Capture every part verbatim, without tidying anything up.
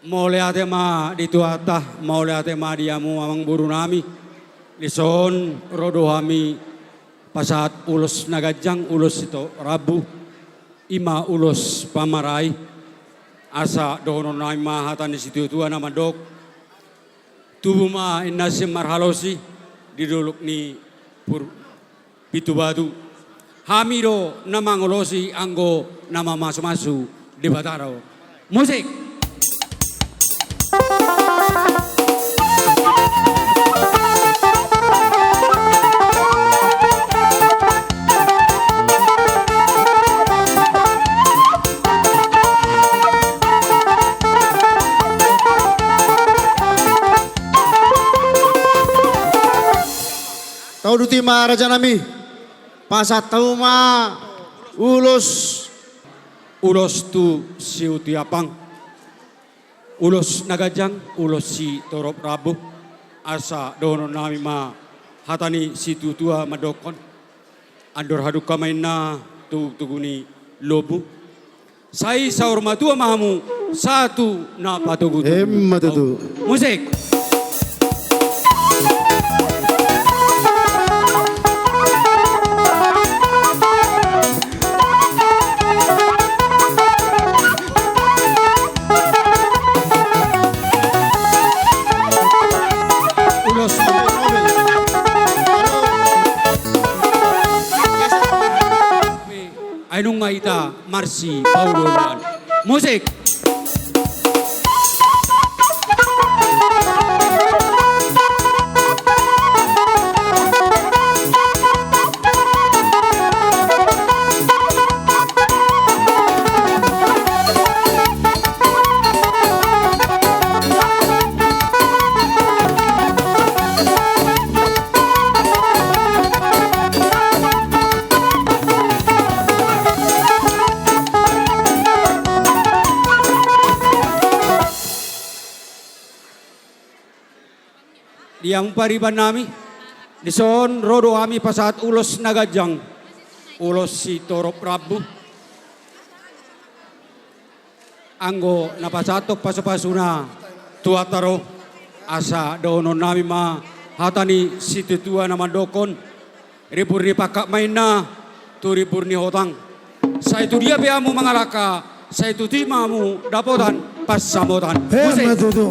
Mauliate ma di Tuhanta, mauliate ma di hamu amangboru nami. Dison ro do hami pasahat ulos na ganjang, ulos sitorop rambu, i ma ulos pamarai. Asa dohonon nami ma hata ni situatua na mandok: Tubu ma inna sian marhalosi di dolok ni Pur-, Pitu Batu. Hami do na mangolosi anggo na mamasumasu Debata do. Musik. Tauduti ma raja nami. Pasahat hamu ma ulos. Ulos tu Siuti Ampang. Ulos na ganjang, ulos sitorop rambu. Asa dohonon nami ma hata ni situatua mandokhon: Andor hadungka ma inna togutogu ni lombu. Sai saur matua ma hamu sahat tu na patogu. Emma tutu. Musik. Ulos. Ai nunga hita marsipaolooloan. Musik. Di hamu pariban nami, dison ro do hami pasahat ulos na ganjang, ulos sitorop rambu. Anggo na pasahathon pasupasuna Tuhanta do, asa dohonon nami ma hata ni situatua na mandokhon: Rimbur ni pangkat ma inna tu rimbur ni hotang. Sai tudia pe hamu mangalangka, sai tutu ma hamu dapotan pansamotan. Musik. Emma tutu.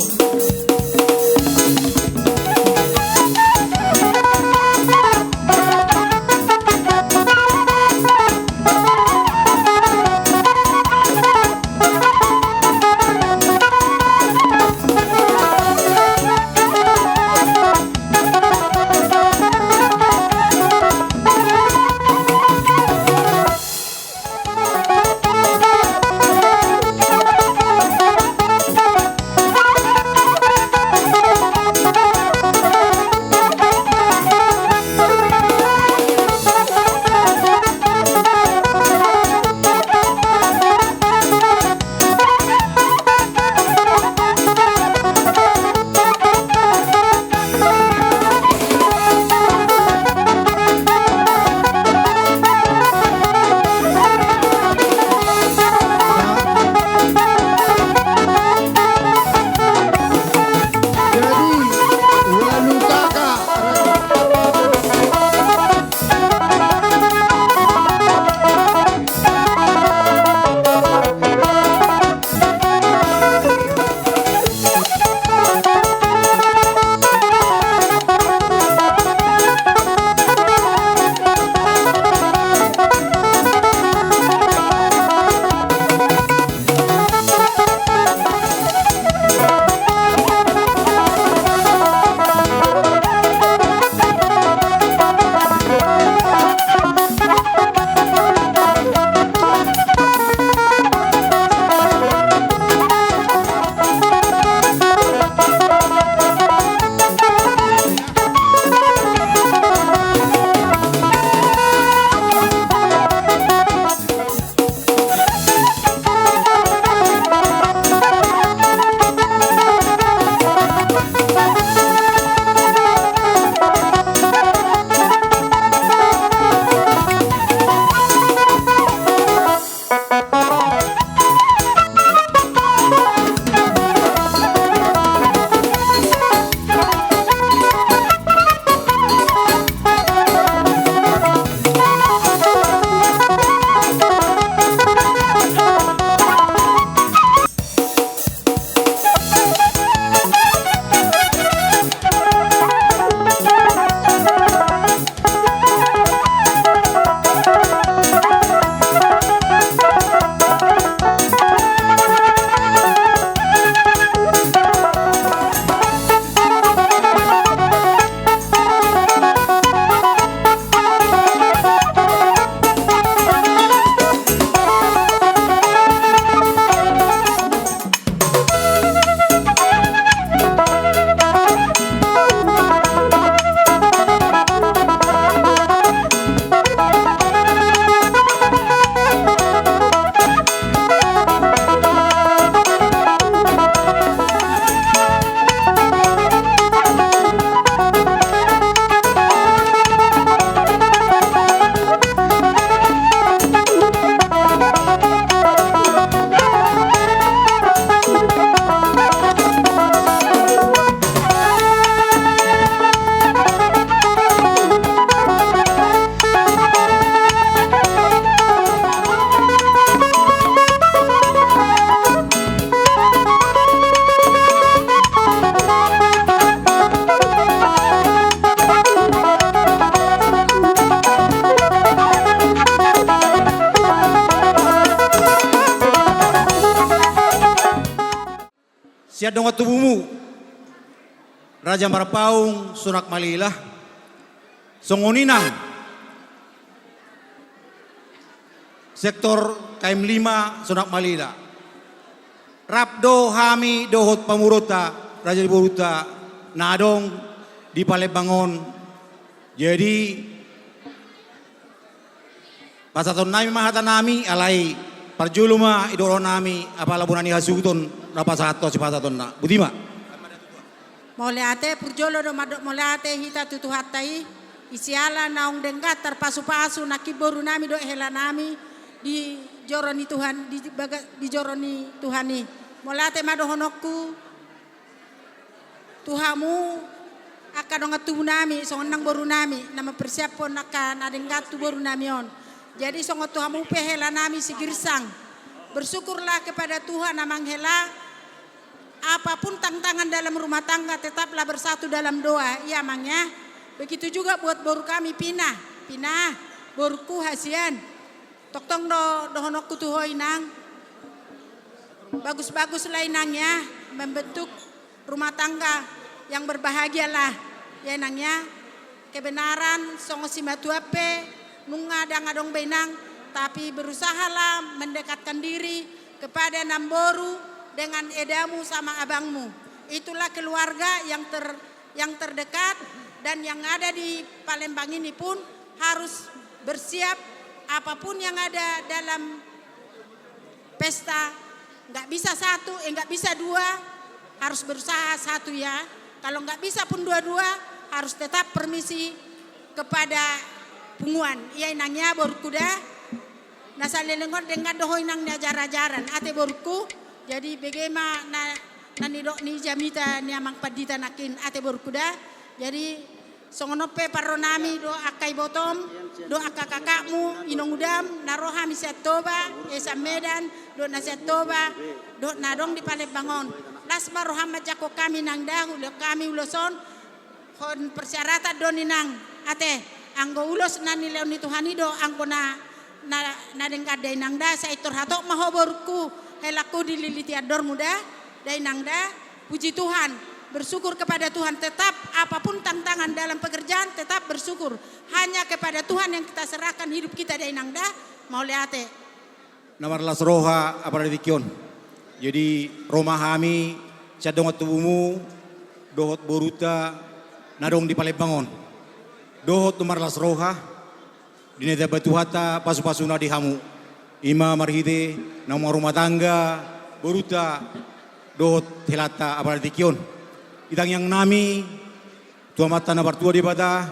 Sian dongan tubumu, Raja Marpaung Sonak Malila, songon i nang sektor K M lima Sonak Malila. Rap do hami dohot pamoruonta, raja ni borunta na adong di Palembang on. Jadi, pasahatonnami ma hatanami, alai parjolo ma didok rohanami apala bona ni hasuhuton na pasahathon sipasahatonna. Boti ma. Mauliate. Parjolo do mandok mauliate hita tu Tuhanta i, siala naung denggan tarpasupasu nangkin borunami dohot helanami di joro ni Tuhan, di baga-, di joro ni Tuhan i. Mauliate ma dohononku tu hamu angka dongan tubunami, songon nang borunami na mampersiaphon angka na denggan tu borunami on. Jadi songon tu hamu pe helanami Sigirsang, bersyukurlah kepada Tuhan, Amang Hela. Apapun tantangan dalam rumah tangga, tetaplah bersatu dalam doa, ya, Amang, ya. Begitu juga buat boru kami, Pina. Pina, boruku hasian. Tongtong do dohononku tu ho, Inang. Bagus-baguslah, Inang, ya, membentuk rumah tangga yang berbahagialah, ya, Inang, ya. Kebenaran, songon simatua pe, nunga ndang adong be, Inang, tapi berusahalah mendekatkan diri kepada namboru dengan edamu sama abangmu. Itulah keluarga yang ter-, yang terdekat, dan yang ada di Palembang ini pun harus bersiap, apapun yang ada dalam pesta, nggak bisa satu, eh, nggak bisa dua, harus berusaha satu, ya. Kalau nggak bisa pun dua-dua, harus tetap permisi kepada punguan. Iya, Inang, ya, boruku da. Na saleleng on denggan do ho, Inang, ni ajar-ajaran, ate, boruku. Jadi bege ma na, na nidok ni jamita ni Amang Pandita nangkin, ate, boruku da. Jadi songon on pe parrohanami dohot angka ibotom, dohot angka kakakmu, inongudam, na ro hami sian Toba, eh, sian Medan, dohot na sian Toba, dohot na adong di Palembang on. Las ma roham manjangkon hami, Inang da, hulehon hami ulos on. Hon persyaratan do, Inang, ate, anggo ulos na nilehon ni Tuhan i do anggo na, na, na denggan da, Inang da, sai tor hatop ma ho, boruku, helangku, dililiti andormu da, da, Inang da. Puji Tuhan, bersyukur kepada Tuhan, tetap apapun tantangan dalam pekerjaan, tetap bersyukur. Hanya kepada Tuhan yang kita serahkan hidup kita, da, Inang da. Mauliate. Na marlas roha apala di tingki on. Jadi, ro ma hami sian dongan tubumu dohot borunta na adong di Palembang on. Dohot na marlas roha, di na ditamba Tuhanta pasupasuna di hamu. I ma marhite naung marrumah tangga borunta dohot helanta apala di tingki on. Di tangiangnami tu Amanta na martua Debata,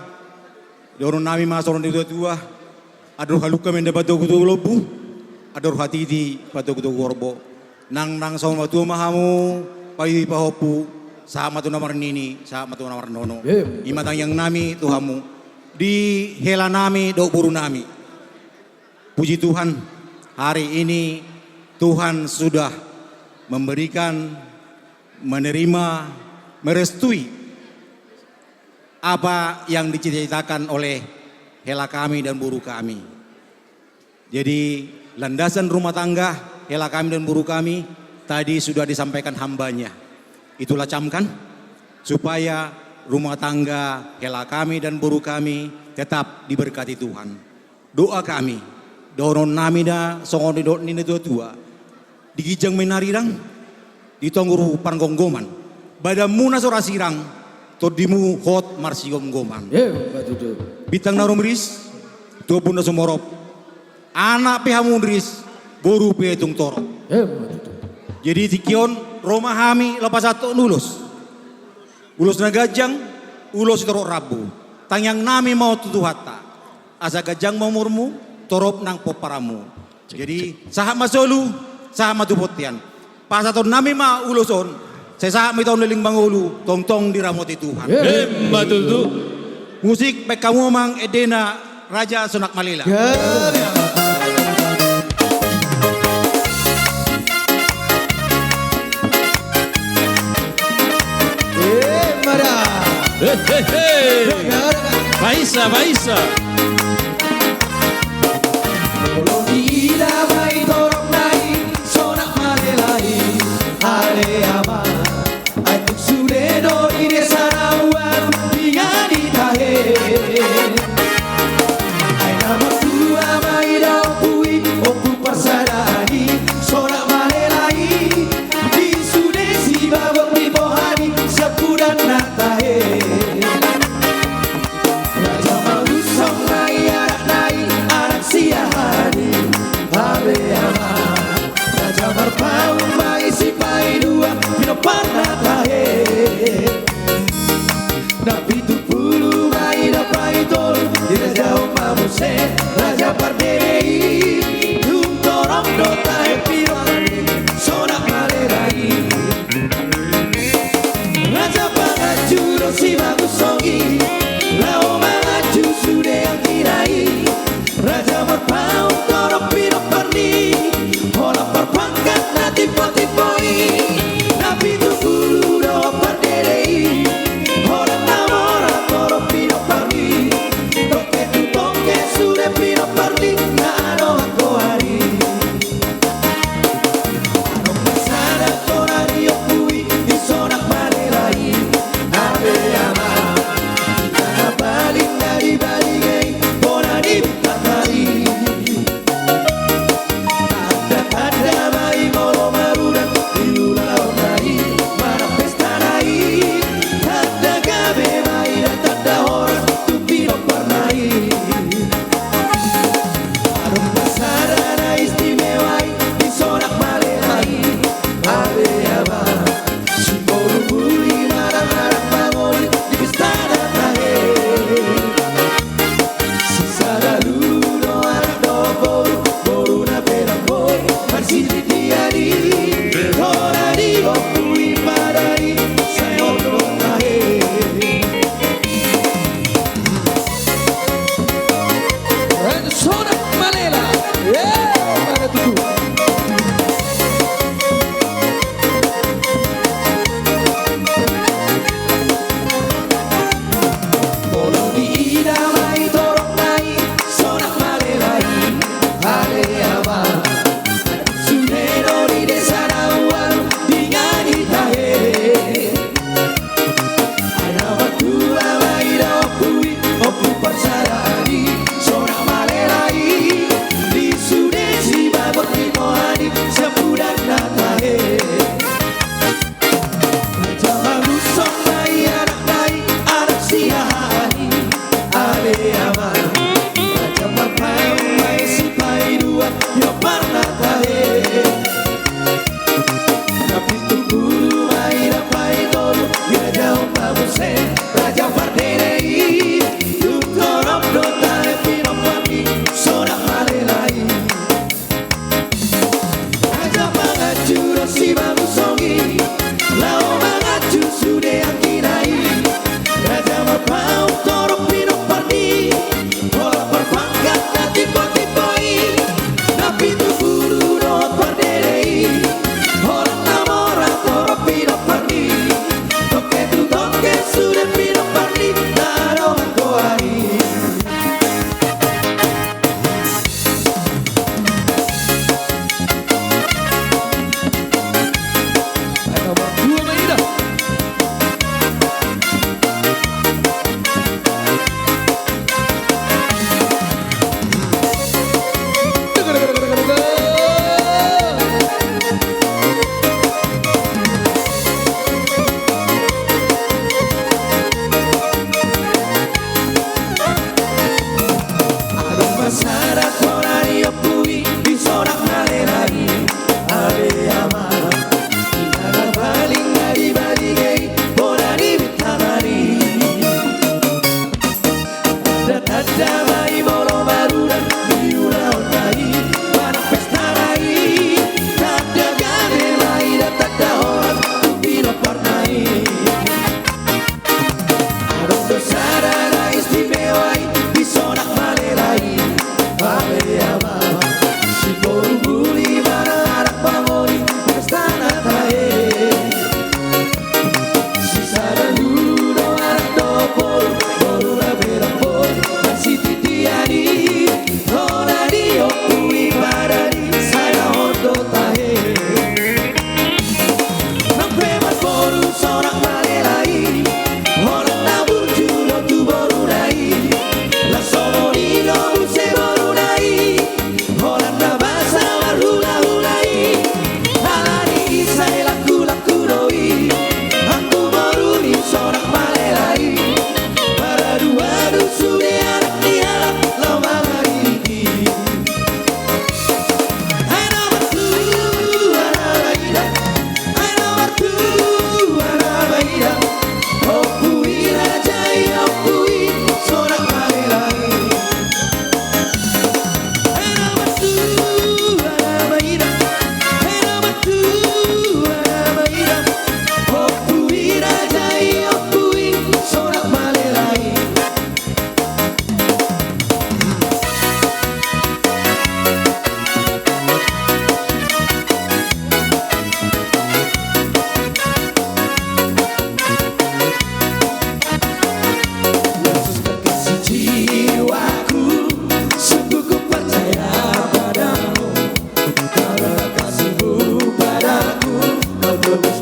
dohononnami ma songon di natuatua: Andor halumpang ma indahan patogutogu lombu, andor hatiti patogutogu horbo. Nang, nang saur matua ma hamu, pahompu, sahat ma tu na marnini, sahat ma tu na marnono. Emma. I ma tangiangnami tu hamu, di helanami dohot borunami. Puji Tuhan, hari ini Tuhan sudah memberikan, menerima, merestui apa yang dicita-citakan oleh hela kami dan boru kami. Jadi, landasan rumah tangga hela kami dan boru kami tadi sudah disampaikan hambanya. Itulah, camkan, supaya rumah tangga hela kami dan boru kami tetap diberkati Tuhan. Doa kami, dohononnami da songon nidok ni natuatua: Di ginjang ma i na rirang, di toru pargomgoman. Badanmu na so ra sirang, tondimu hot marsigomgoman. Emma tutu. Bintang na rumiris tu ombun na sumorop, anak pe hamu riris, boru pe tung torop. Emma tutu. Jadi, tingki on ro ma hami laho pasahathon ulos. Ulos na ganjang, ulos sitorop rambu. Tangiangnami ma on tu Tuhanta, asa ganjang ma umurmu, torop nang pomparanmu. Jadi, sahat ma solu, sahat ma tu bontean. Pasahatonnami ma ulos on, sai sahat ma hita on leleng mangolu, tongtong diramoti Tuhan. Emma tutu. Musik, baen hamu, Amang, endena Raja Sonak Malila. Emma da. Hehehe. Baisa, baisa. Molo diida ma i torop nai, Sonak Malila i, ale ama.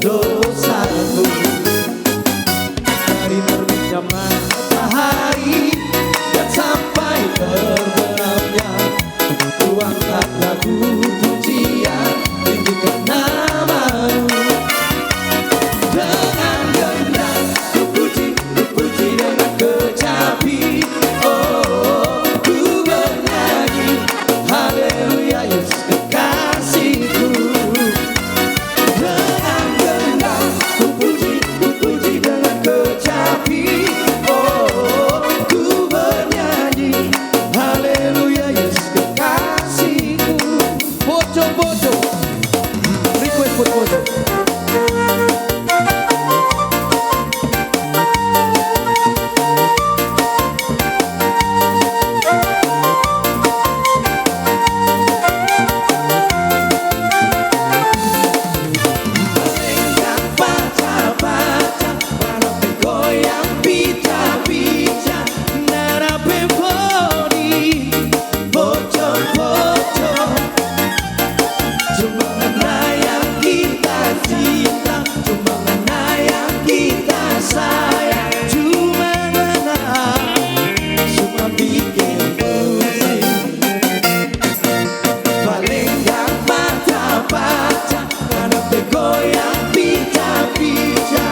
dosaku. Dari terbitnya matahari dan sampai terbenamnya, ku angkatlah pujian, tinggikan nama-Mu. Dengan gendang ku puji, ku puji dengan kecapi. Oh, ku bernyanyi, haleluya, Yesus kekasihku. Dengan gendang ku puji, ku puji dengan kecapi. Oh, ku bernyanyi, haleluya, Yesus kekasihku. Poco, poco. Request buat poco. Goyang pica-pica, narape bodi, poco-poco. Cuma ngana yang kita cinta, cuma ngana yang kita sayang, cuma ngana suka bikin pusing. Palenggang mata baca, narape goyang pica-pica,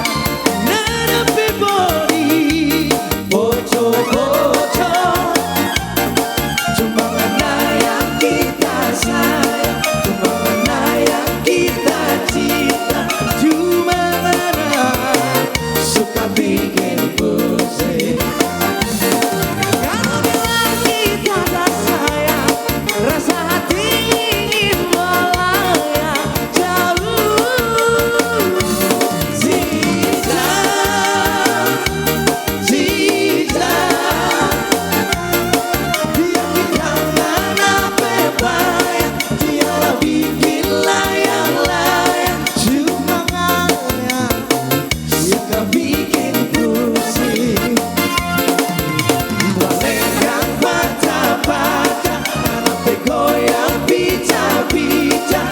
narape bodi, poco-poco. Cuma ngana yang kita sayang, cuma ngana yang kita cinta, cuma ngana suka bikin pusing. Kalau bilang kita tak sayang, rasa hati ingin melayang jauh. Zizan, zizan, biar kita mana pe bayang, dialah bikin layang-layang, cuma ngana yang suka bikin pusing. Palenggang baca-baca, narape goyang pica-pica,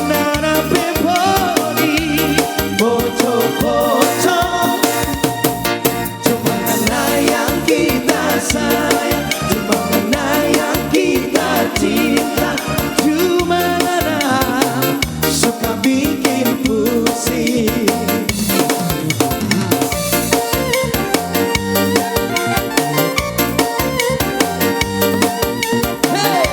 narape bodi, poco-poco. Cuma ngana yang kita sayang, cuma ngana yang kita cinta, cuma ngana suka bikin pusing. Hey!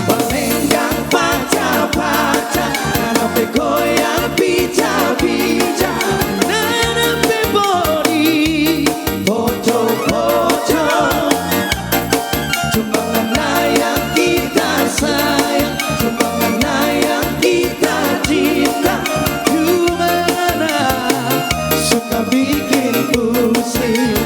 Palenggang baca-baca, narape goyang pica-pica, narape bodi, poco-poco. Cuma ngana yang kita sayang, cuma ngana yang kita cinta, cuma ngana suka bikin pusing.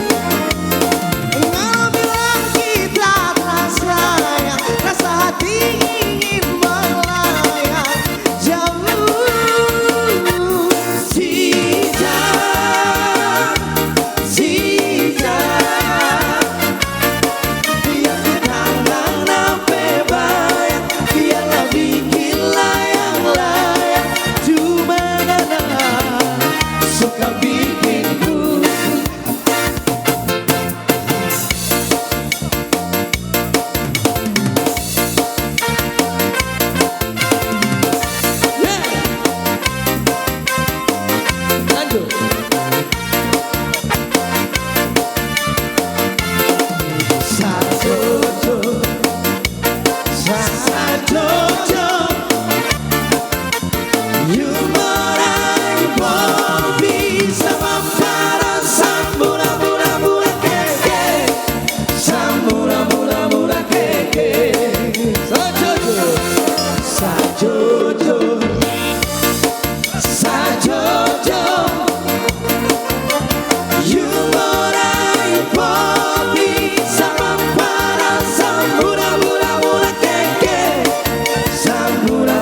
Kalau bilang kita tak sayang, rasa hati ingin melayang jauh. Zizan, zizan, biar kita mana pe bayang, dialah bikin layang-layang, cuma ngana suka bikin pusing. Lanjut. Sajojo, sajojo, Yumorai bobi samampara sambura bura bura keke. Sambura bura bura keke. Sajojo. Sajojo. Sajojo. Yumorai bobi samampara sambura bura bura keke. Sambura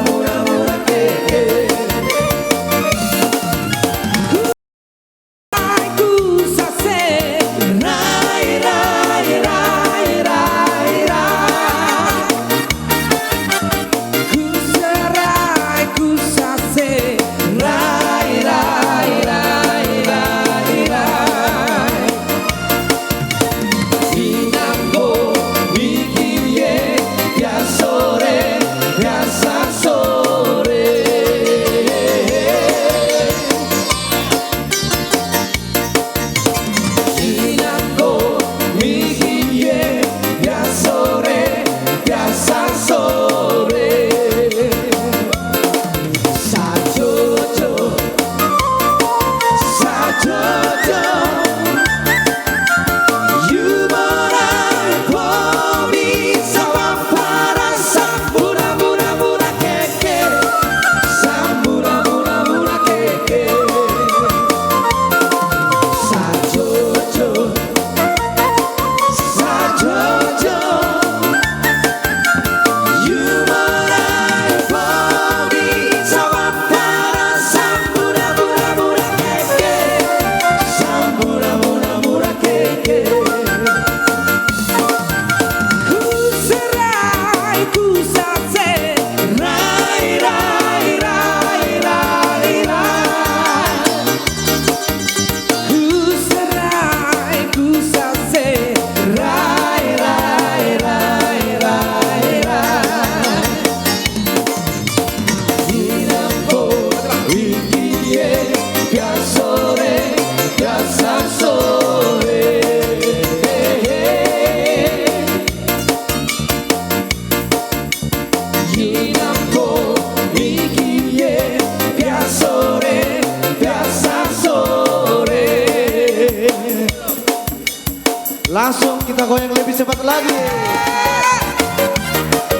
Kita goyang lebih cepat lagi.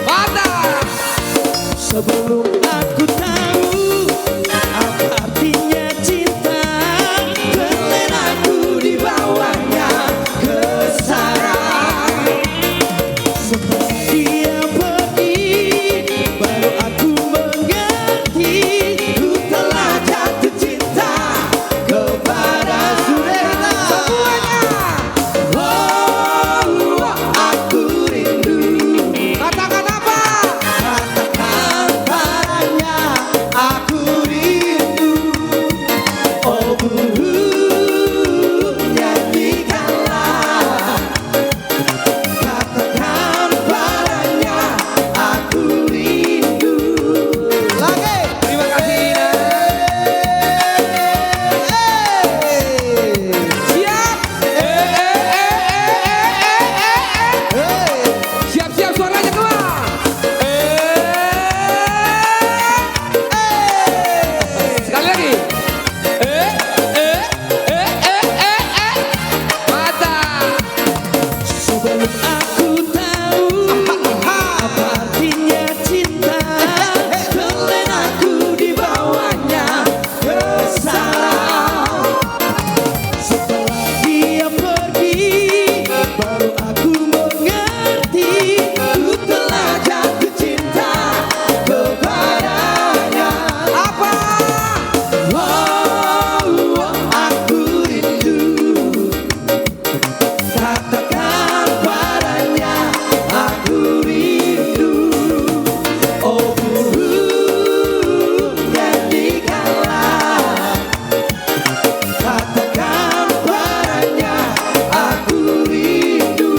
Mantap. Sebelum aku tahu apa artinya cinta, terlena ku dibawanya ke sana. Setelah dia pergi, baru aku mengerti, ku telah jatuh cinta kepada semuanya. Oh, aku rindu. Katakan apa? Katakan padanya, aku rindu. Oh, burung, nyanyikanlah. Katakan padanya, aku rindu. Lagi. Terima kasih, Ina. Eh, eh. Siap. Eh, eh, eh, eh, eh, eh, eh, eh. Eh. Siap, siap, suaranya keluar. Eh, eh. Sekali lagi. Eh, eh, eh, eh, eh, eh. Mantap. Sebelum aku tahu apa artinya cinta, terlena ku dibawanya ke sana. Setelah dia pergi, baru aku mengerti, ku telah jatuh cinta kepadanya. Apa? Oh, aku rindu. Katakan padanya, aku rindu. Oh, burung, nyanyikanlah. Katakan padanya, aku rindu.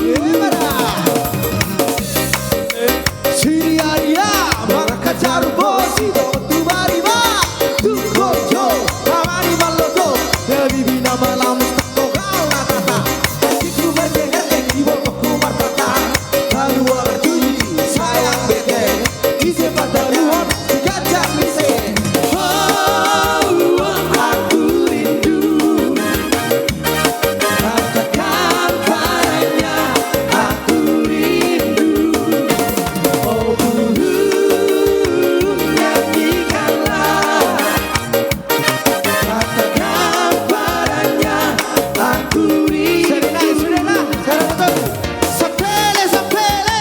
Siriaria, mangangkat jarum bosi, dohot tu bariba, tu kojo, amani maloto, na bibina malamus, tangko gaol na tata, anjingku margehergeh, ibotongku martata, kaluar juji, sayang bete, ise pataluhon, si ganjang ise. Oh, aku rindu. Katakan padanya, aku rindu. Oh, burung, nyanyikanlah. Katakan padanya, aku rindu. Sudah, sudah, sudah. Sapele, sapele.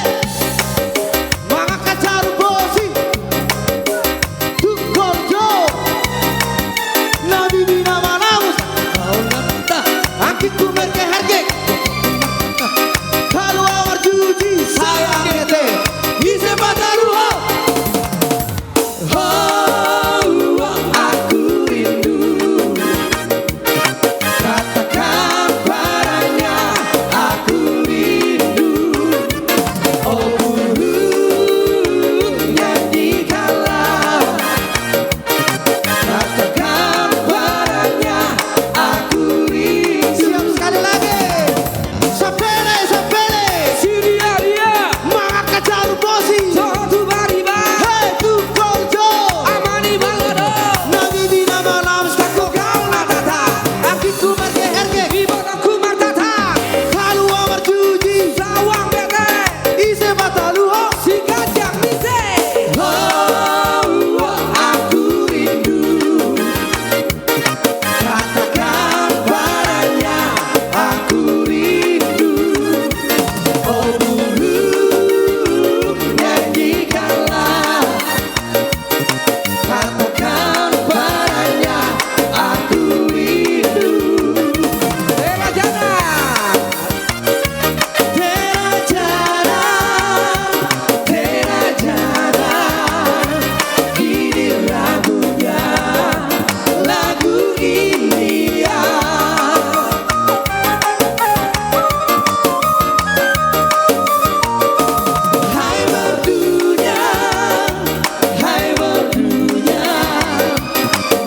Mangangkat jarum bosi. Tu kojo. Na bibina malamus. Anjingku margehergeh. Kaluar juji, sayang bete. Ise pataluhon. Oh, aku rindu. Katakan padanya, aku rindu. Oh, burung, nyanyikanlah. Katakan padanya, aku rindu. Siap, sekali lagi. Sapele, sapele. Siriaria. Mangangkat jarum bosi. Dohot tu bariba. Hei, tu kojo. Amani maloto. Na bibina malamus, tangko gaol na tata, anjingku margehergeh, ibotongku martata, kaluar juji, sayang bete, ise pataluhon, si ganjang ise. Oh, aku rindu. Katakan padanya, aku rindu. Oh, burung, nyanyikanlah. Katakan padanya, aku rindu. Tera jana. Tera jana, tera jana. Ini lagunya, lagu India. Hai merdunya, hai merdunya,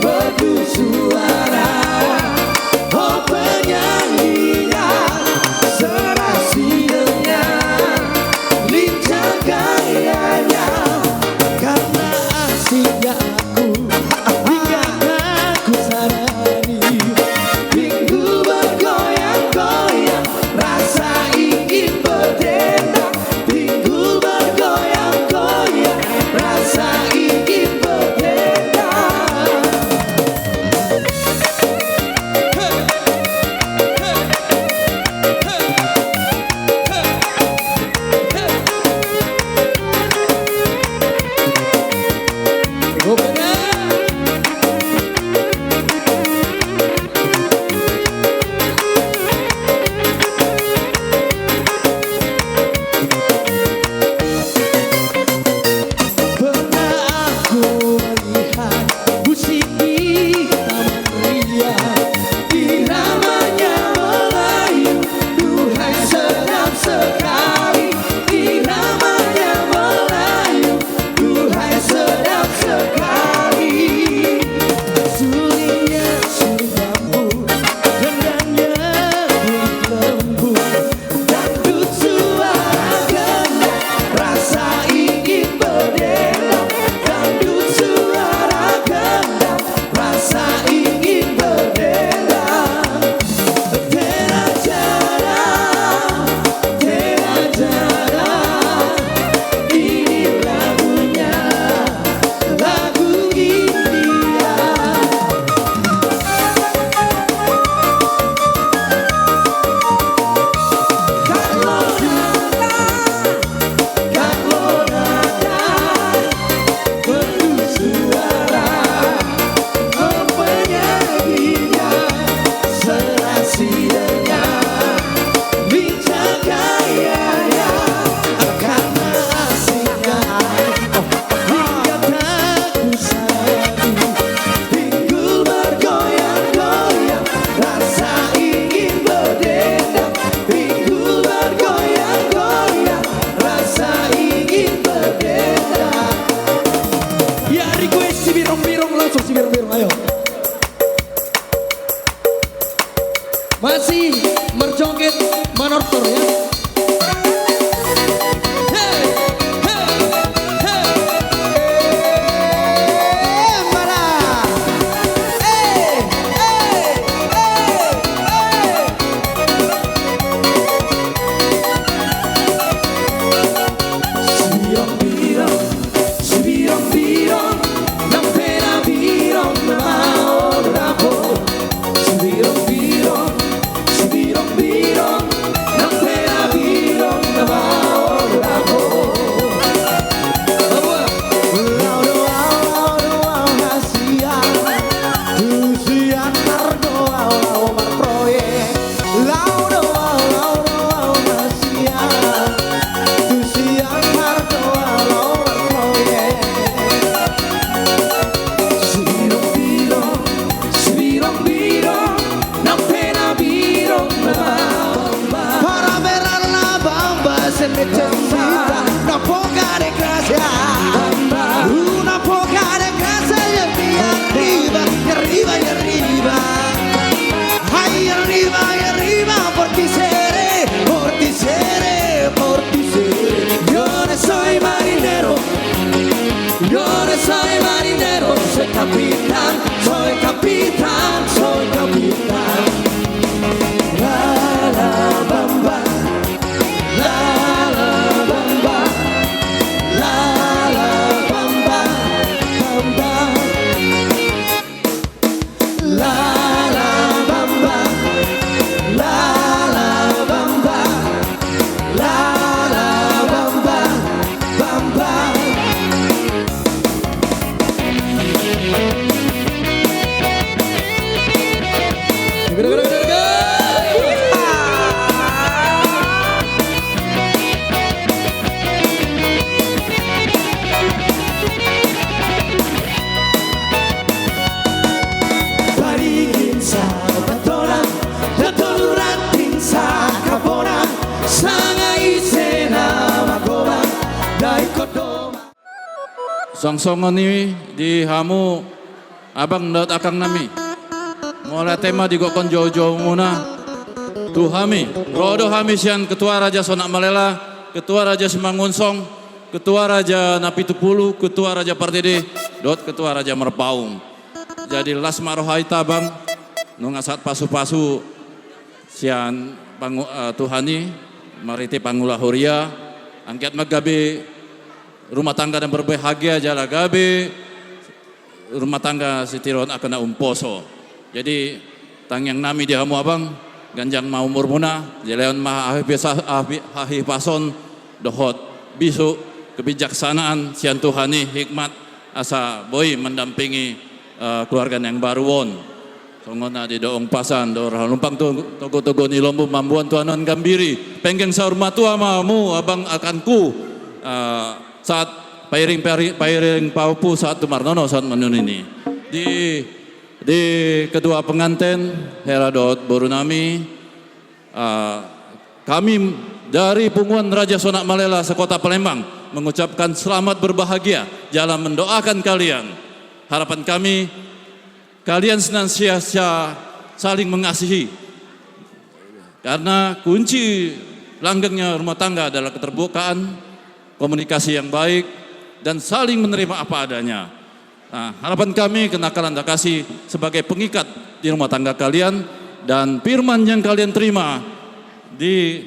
merdu suara, oh penyanyinya, serasi dengan lincah gayanya. Karena asiknya aku, hingga aku sadari, rindu bergoyang-goyang, rasa ingin Sibirong-birong, langsung Sibirong-birong, ayo. Masih merjoget manortor ya. Hei, hei, hei. Eh, mana? Eh, eh, eh, eh. Sibirong-birong, sibirong-birong, nang pe na birong na maol rabo. Sibirong-birong, sibirong-birong, nang pe na birong na maol rabo. Laho do au, laho do au hasian, tu sian mardoa au, laho marproyek. Laho do au, laho do au hasian, tu sian mardoa au, laho marproyek. Sibirong-birong, sibirong-birong, nang pe na birong na bamba. Para merah na bamba, seme cembita, na poca de gracia. Bamba. Una poca de gracia, ya riba, ya riba, ya riba. Ai arriba, ai arriba, portisere, portisere, portisere. Yo no soy marinero, yo no soy marinero, soy capitán, soy capitán, soy capitán. La, la, bamba, la, la, bamba, la, la, bamba, bamba. La la bamba, la la bamba, la la bamba, bamba. Parigin sabatonan, da tolu ranting sakabona, sanga ise na magolang, da ingkon do ma- Suang songon i di hamu abang dohot akang nami. Mauliate ma digokhon joujoumuna tu hami. Ro do hami sian Ketua Raja Sonak Malela, Ketua Raja Simangunsong, Ketua Raja Napitupulu, Ketua Raja Partede, dohot Ketua Raja Marpaung. Jadi las ma roha hita, Bang, nunga sahat pasupasu sian pangu-, eh, Tuhan i, marhite pangula huria, anggiat ma gabe rumah tangga na berbahagia, jala gabe rumah tangga sitiruon angka na umposo. Jadi, tangiang nami di hamu abang, ganjang ma umurmuna, dilehon ma hahipas-, hahi-, hahipason, dohot bisuk, kebijaksanaan sian Tuhan i, hikmat, asa boi mendampingi, eh, keluarga na baru on. Songon na didok umpasa, andor halumpang to-, togu-togu ni lombu mamboan tu anuan gambiri. Penggeng saur matua ma hamu abang akangku, eh, sahat pairing, pairing, pairing pahompu sahat tu marnono sahat manunini. Di, di kedua pengantin, hela dohot boru nami, eh, kami dari punguan Raja Sonak Malela se-Kota Palembang mengucapkan selamat berbahagia, jala mendoakan kalian. Harapan kami, kalian senantiasa saling mengasihi. Karena kunci langgengnya rumah tangga adalah keterbukaan, komunikasi yang baik, dan saling menerima apa adanya. Nah, harapan kami, kenakalan dan kasih sebagai pengikat di rumah tangga kalian, dan firman yang kalian terima di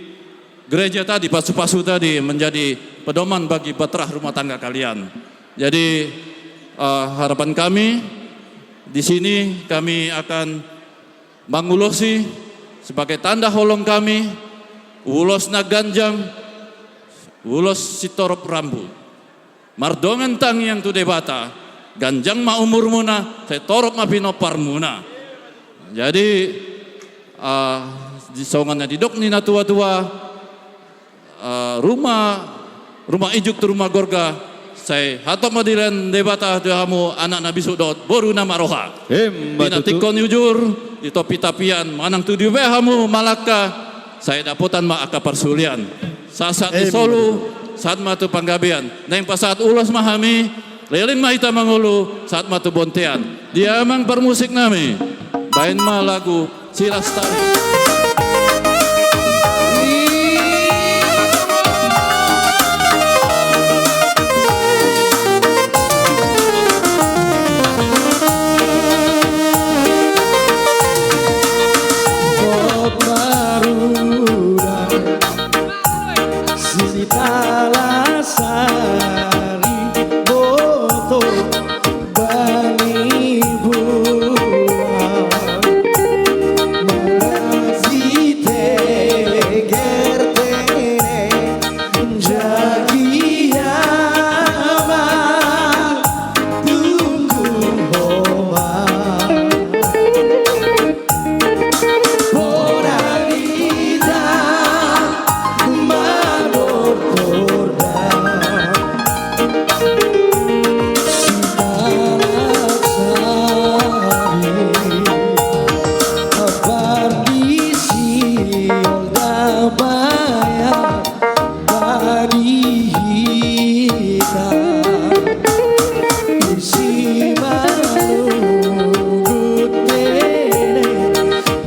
gereja tadi, pasupasu tadi, menjadi pedoman bagi bahtera rumah tangga kalian. Jadi, eh, harapan kami, di sini kami akan mangulosi sebagai tanda holong kami, ulos na ganjang, ulos sitorop rambu. Mardongan tangiang tu Debata, ganjang ma umurmuna, sai torop ma pinomparmuna. Jadi, eh, di songon na didok ni na tua-tua, eh, ruma, ruma ijuk tu ruma gorga, sai hatop ma dilehon Debata tu hamu anak na bisuk dohot boru na marroha. Emma tutu. Di na tingkos ni ujur, di topi tapian, manang tu dia pe hamu mangalangka, sai dapotan ma angka parsulian. Sahat-sahat ni solu, emma tutu, sahat ma tu panggabean. Naeng pasahat ulos ma hami, Leleng ma hita mangolu, sahat ma tu bontean. Di amang parmusik nami, baen ma lagu Silastari. Sitalasari boto bani bulan. Marasi teger tene jagi ama tunggu homa. Bona hita manortor da. Sitalasari, apardisi olda baya. Bani hita isi manugut tene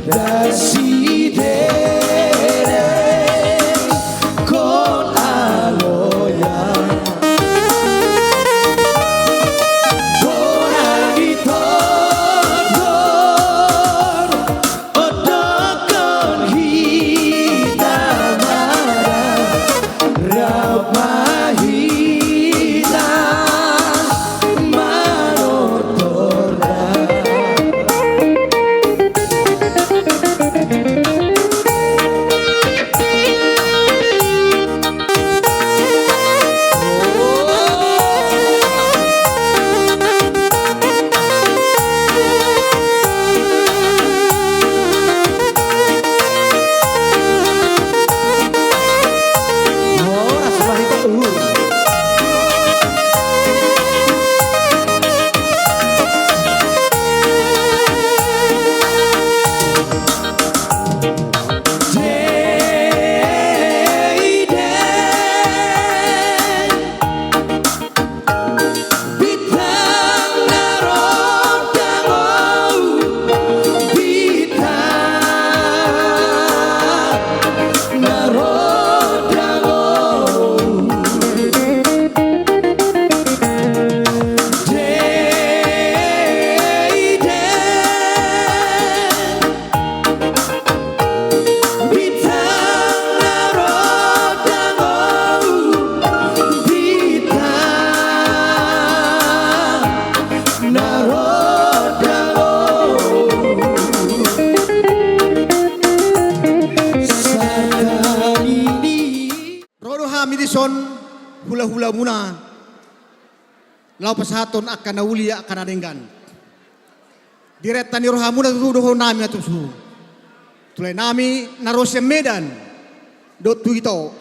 dasi tene kon aloya. Bona ni tondor. Odokkon hita mada, rap ma hita manortor da. Bintang na ro dangol, bintang na ro dangol. Satanini. Ro do hami dison hulahulamuna. Laho pasahathon angka na uli angka na denggan. Diretta ni rohamuna tutu dohonon nami ma tu suhut. Tu lae nami na ro sian Medan dohot tu ito.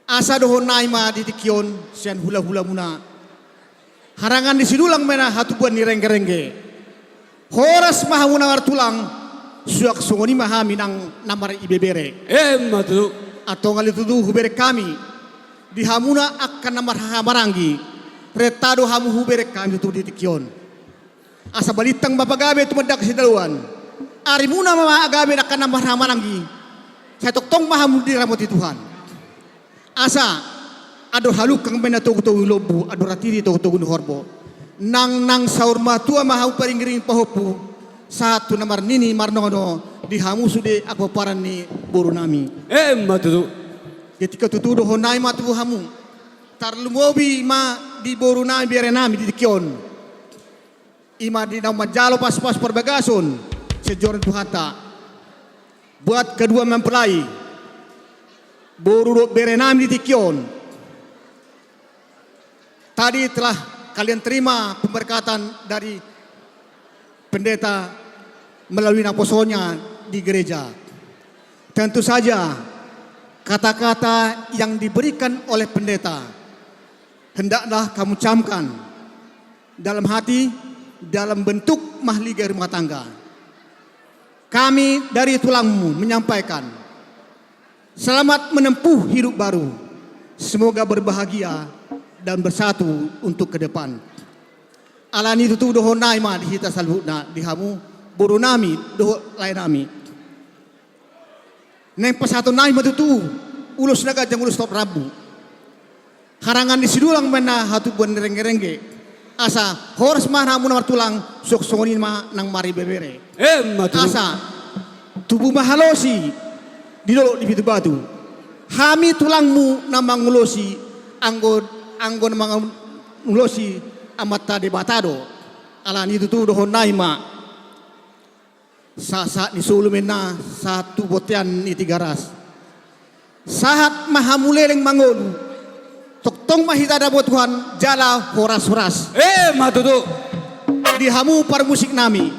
Asa dohonon nami ma di tingki on sian hulahulamuna. Harangan ni sidulang ma na hatubuan ni renggerengge. Horas ma hamu na martulang, suang songon i ma hami nang na maribebere. Emma tutu. Antong ale tutu hubereng hami di hamuna angka na marhahamaranggi, renta do hamu hubereng hami tutu di tingki on. Asa balintang ma pagabe tumandangkon sidalan. Arimuna ma gabe angka na marhahamaranggi. Sai tongtong ma hamu diramoti Tuhan. Asa andor halungkang ma inna togutogu ni lombu, andor ratiti togutogu ni horbo. Nangnang saur matua ma hamu paringiring pahompu, sahat tu na marnini marnono di hamu sude angka pomparan ni boru nami. Emma tutu. Ketika tutu dohonon nami ma tu hamu, tarlumobi ma di boru nami, bere nami di tingki on. I ma di naung manjalo paspas parbagason sian joro ni Tuhanta. Buat kedua mempelai, boru dohot bere nami di tingki on. Tadi telah kalian terima pemberkatan dari pendeta melalui naposonya di gereja. Tentu saja kata-kata yang diberikan oleh pendeta hendaklah kamu camkan dalam hati, dalam bentuk mahligai rumah tangga. Kami dari tulangmu menyampaikan, selamat menempuh hidup baru. Semoga berbahagia dan bersatu untuk ke depan. Alani tutu dohonon nami ma di hita saluhutna, di hamu boru nami dohot lae nami. Naeng pasahaton nami ma tutu ulos na ganjang, ulos top rambu. Harangan ni sidulang ma na hatubuan ni renggerengge. Asa horas ma hamuna martulang, songon i ma nang maribebere. Emma tutu. Asa tubu ma halosi di dolok di pitu batu. Hami tulangmu na mangulosi, anggo, anggo na mangulosi Amanta Debata do. Alani tutu dohonon nami ma. Sahat-sahat ni solu ma inna sahat tu bontean ni Tigaras. Sahat ma hamu leleng mangolu. Tongtong ma hita dapot Tuhan jala horas-horas. Emma tutu. Di hamu parmusik nami.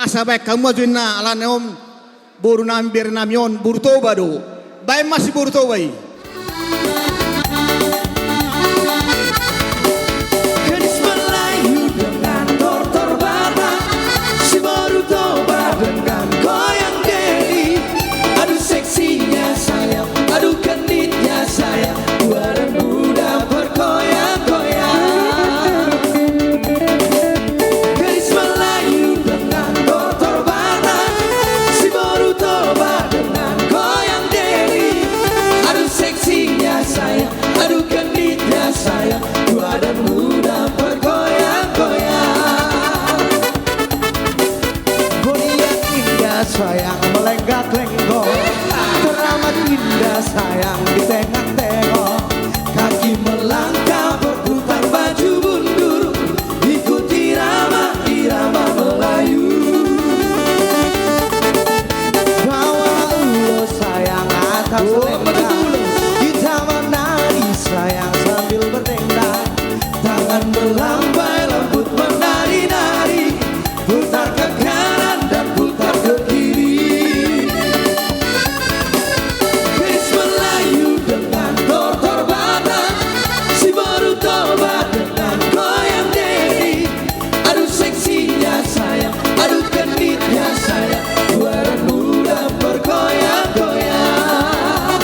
Asa baen hamu ma jo inna, alana on boru nami, bere nami on boru Toba do. Baen ma si boru Toba i. Gadis Melayu dengan tortor Batak, si boru Toba dengan goyang deli. Aduh seksinya sayang, aduh genitnya sayang, tua dan muda bergoyang-goyang. Gadis Melayu dengan tortor Batak, si boru Toba dengan goyang deli. Aduh seksinya sayang, aduh genitnya sayang, tua dan muda bergoyang-goyang. Bodi yang indah sayang melenggak-lenggok, teramat indah sayang ditengok-tengok. Kaki melangkah berputar baju mundur, ikuti irama, irama Melayu. Bawa ulos sayang atas selendang, kita menari sayang sambil berdendang. Tangan melambai lembut menari-nari, putar ke kanan dan putar ke kiri. Gadis Melayu dengan tortor Batak, si boru Toba dengan goyang deli. Aduh seksinya sayang, aduh genitnya sayang, tua dan muda bergoyang-goyang.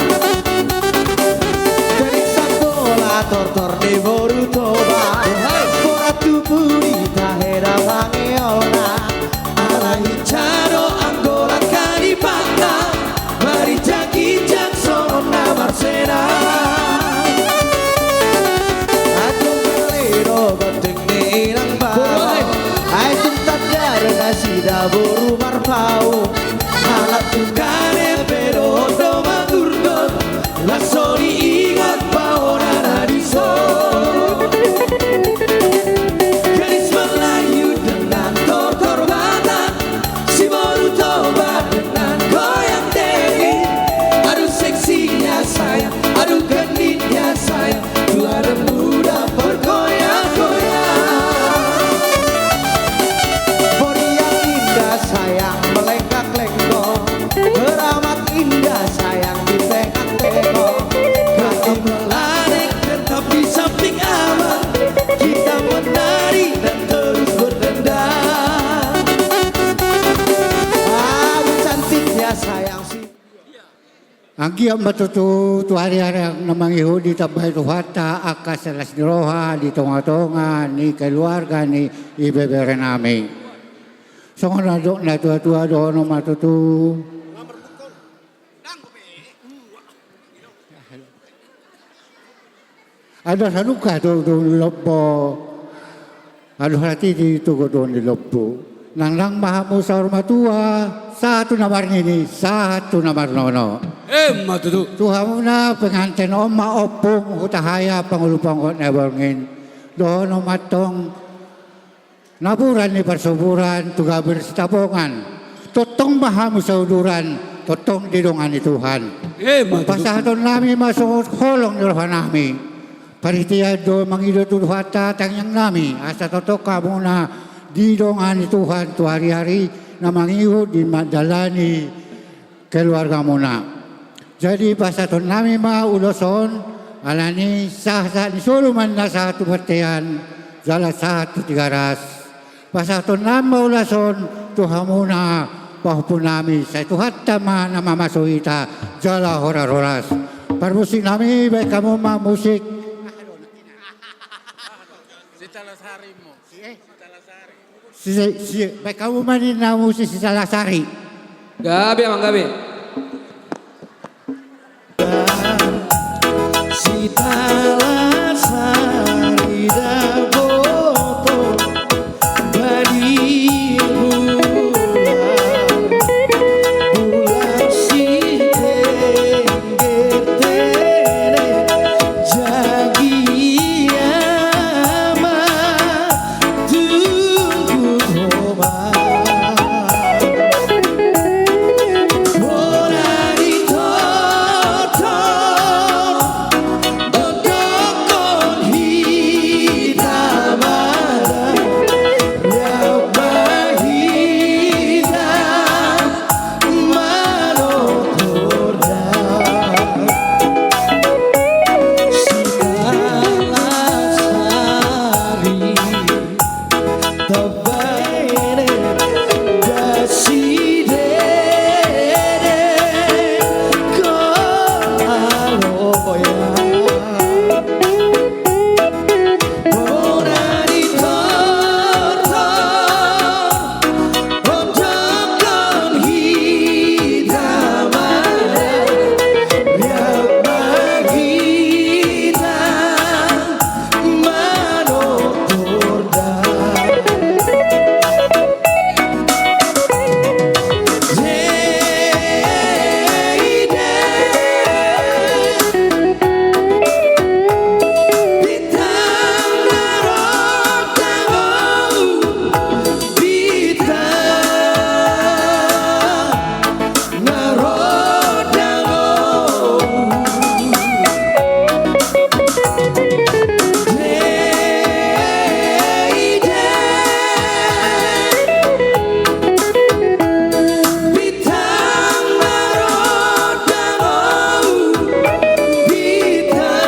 Gadis Angkola tortor ni boru Toba, borat tubu di tahe da pangeolna. Alai hinsa do Angkola kalipatna, marinjak-injak songon na marsena. Adong gale do gandeng ni inang baoa, ai tung tanda do nasida boru Marpaung. Halak tu gale pe dohot do mangurdot, laos so diingot baoa na dison. Gadis Melayu dengan tortor Batak, si boru Toba dengan goyang deli. Aduh seksinya sayang, aduh genitnya sayang, tua dan muda bergoyang-goyang. Bodi yang indah sayang melenggak-lenggok, teramat indah sayang ditengok-tengok. Kaki melareng tetap di samping abang, kita menari dan terus berdendang. Aduh cantiknya sayang si. Anggiat ma tutu tu ari-ari na mangihut ditambai Tuhanta angka las ni roha di tonga-tonga ni keluarga ni ibebere nami. Songon na didok na tua-tua, dohonon ma tutu. Andor halumpang tu, tu lombu. Andor hatiti tu godang ni lombu. Nangnang ma hamu saur matua, sahat tu na marnini, sahat tu na marnono. Emma tutu. Tu hamuna penganten on ma ompung hutahaia pangulu panggot na borngin. Dohonon ma tong napuran ni parsoburan tu gabe sitapongan. Tongtong ma hamu sauduran, tongtong didongani Tuhan. Emma tutu. Pasahaton nami ma songon holong ni roha nami. Parhitean do mangido tu Tuhanta tangiang nami, asa tongtong hamuna didongani Tuhan tu ari-ari na mangihut di mandalani keluargamuna. Jadi pasahaton nami ma ulos on, alani sahat-sahat ni solu ma inna sahat tu bontean, jala sahat tu Tigaras. Pasahaton nami ma ulos on tu hamuna pahompu nami, sai Tuhanta ma na mamasu hita jala horas-horas. Parmusik nami, baen hamu ma musik. Si Talasari mo. Si, eh? Si Talasari. Si, si, baen hamu ma ninna muse si Talasari. Gabe, amang, gabe. Si Talasari dapoton bani bulan, bulan sitengger tene, jagia ma tunggu homa. Bona ni tortor, dohot dohot hita ma da, rap ma hita manotor da. Si Talasari, tabaen da sidede hon aloya. Bona ni tortor, dohot hita ma da, rap ma hita manotor da. Bintang na ro dangol, bintang na ro dangol. Bintang na ro dangol, bintang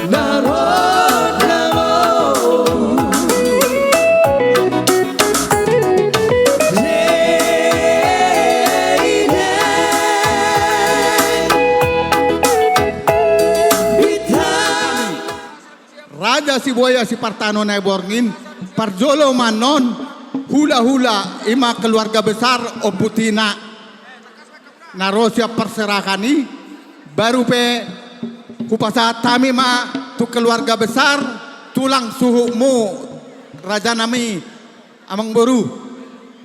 na ro dangol. Raja Sibuaya Sipartano Naiborngin, parjolo ma annon, hula-hula, i ma keluarga besar Ompu Tina, na ro sian parserahan i, Baru pe hupasahat hami ma tu keluarga besar, tulang suhutmu, raja nami, amangboru.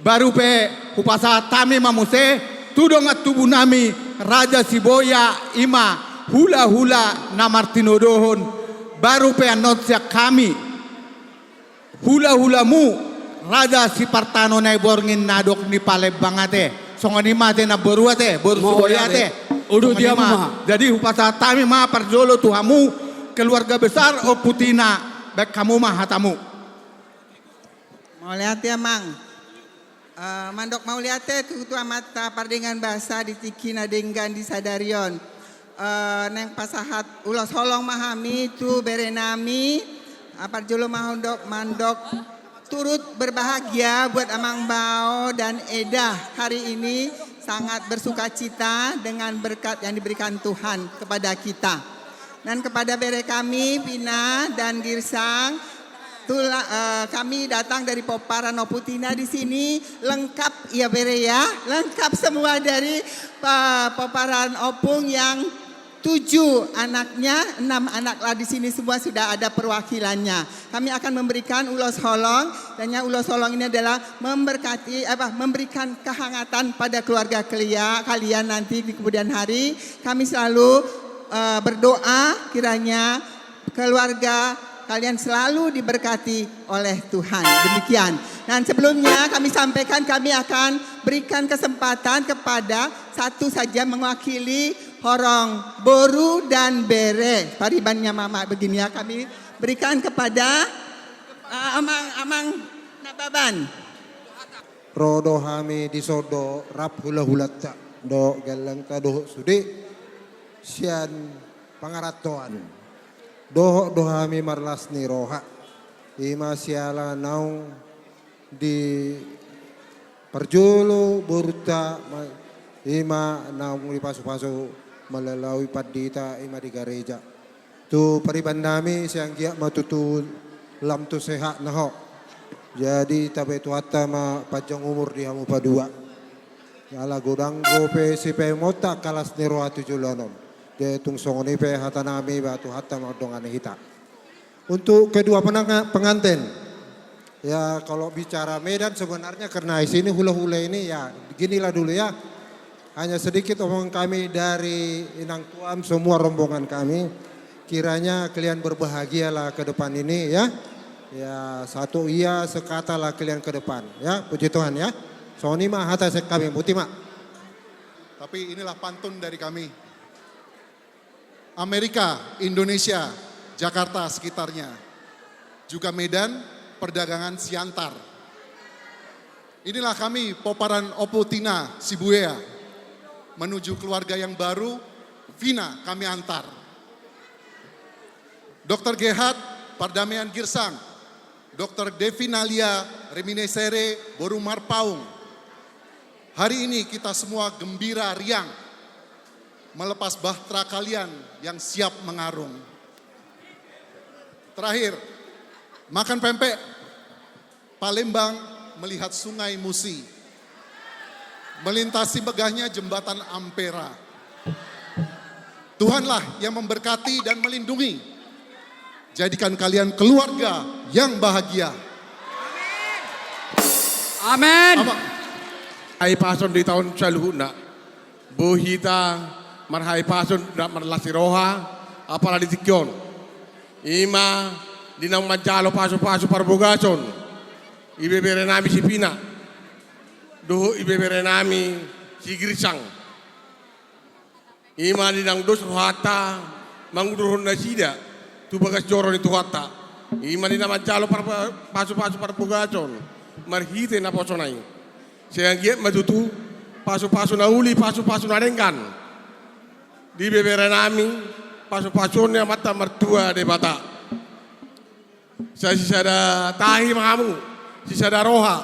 Baru pe hupasahat hami ma muse tu dongan tubu nami, Raja Siboya, i ma hulahula na martinodohon. Baru pe annon sian hami, hulahulamu, Raja Sipartano Naiborngin na dok ni Palembang ate. Songon i ma ate, namboru ate, boru Siboya ate. Uduti hamu ma. Jadi hupasahat hami ma parjolo tu hamu, keluarga besar Ompu Tina, baen hamu ma hatamu. Mauliate, Amang. Eh, mandok mauliate tu, tu Amanta pardenggan basa di tingki na denggan di sadari on. Eh, naeng pasahat ulos holong ma hami tu bere nami, eh, parjolo ma hudok mandok turut berbahagia buat Amang Bao dan Eda hari ini, sangat bersukacita dengan berkat yang diberikan Tuhan kepada kita. Dan kepada bere kami, Pina dan Girsang, tula-, eh, kami datang dari Pomparan Ompu Tina di sini, lengkap ya, bere ya, lengkap semua dari, eh, Pomparan Ompung yang tujuh anaknya, enam anak lah di sini semua sudah ada perwakilannya. Kami akan memberikan ulos holong, dan yang ulos holong ini adalah memberkati, apa, memberikan kehangatan pada keluarga kelia-, kalian nanti di kemudian hari. Kami selalu, eh, berdoa kiranya keluarga kalian selalu diberkati oleh Tuhan. Demikian. Dan sebelumnya kami sampaikan, kami akan berikan kesempatan kepada satu saja mewakili horong boru dan bere. Paribannya mama begini ya, kami berikan kepada, eh, Amang, Amang Nababan. Ro do hami dison do rap hulahulanta dohot gellengta dohot sude sian pangarantoan. Dohot do hami marlas ni roha. I ma siala naung diparjolo borunta ma-, i ma naung dipasupasu malalaui pandita, i ma di gareja. Tu pariban nami, sai anggiat ma tutu lam tu sehat na ho. Jadi tabe Tuhanta ma panjang umur di hamu padua. Ala godang dope sipaimon ta angka las ni roha tu joloan on. Jadi tung songon i pe hata nami, ba Tuhanta mandongani hita. Untuk kedua penanga-, pengantin. Ya, kalau bicara Medan sebenarnya karena di sini hula-hula ini, ya, ginilah dulu ya. Hanya sedikit omongan kami dari inang tuam, semua rombongan kami. Kiranya kalian berbahagialah ke depan ini ya. Ya, satu iya, sekatalah kalian ke depan ya. Puji Tuhan ya. Songon i ma hata sian kami, boti ma. Tapi inilah pantun dari kami. Amerika, Indonesia, Jakarta sekitarnya, juga Medan, perdagangan Siantar. Inilah kami, Pomparan Ompu Tina Sibuea, menuju keluarga yang baru, Vina kami antar. Dokter Gehat, Pardamaian Girsang, Dokter Devinalia Reminiscere, boru Marpaung. Hari ini kita semua gembira riang melepas bahtera kalian yang siap mengarung. Terakhir, makan pempek. Palembang melihat Sungai Musi melintasi megahnya Jembatan Ampera. Tuhanlah yang memberkati dan melindungi. Jadikan kalian keluarga yang bahagia. Amin. Ama- Hahipason di taon saluhutna. Boi hita marhahipason, rap marlas ni roha, apala di tingki on. I ma di naung manjalo pasupasu parbogason, ibebere nami si Pina dohot ibebere nami si Girsang. I ma di naung dos rohanta mangudurhon nasida tu bagas joro ni Tuhanta. I ma di na manjalo par-, pasupasu parbogason marhite naposona i. Sai anggiat ma tutu pasupasu na uli, pasupasu na denggan di bebere nami, pasupasuon ni Amanta Martua Debata. Sai sisada tahi ma hamu, sisada roha,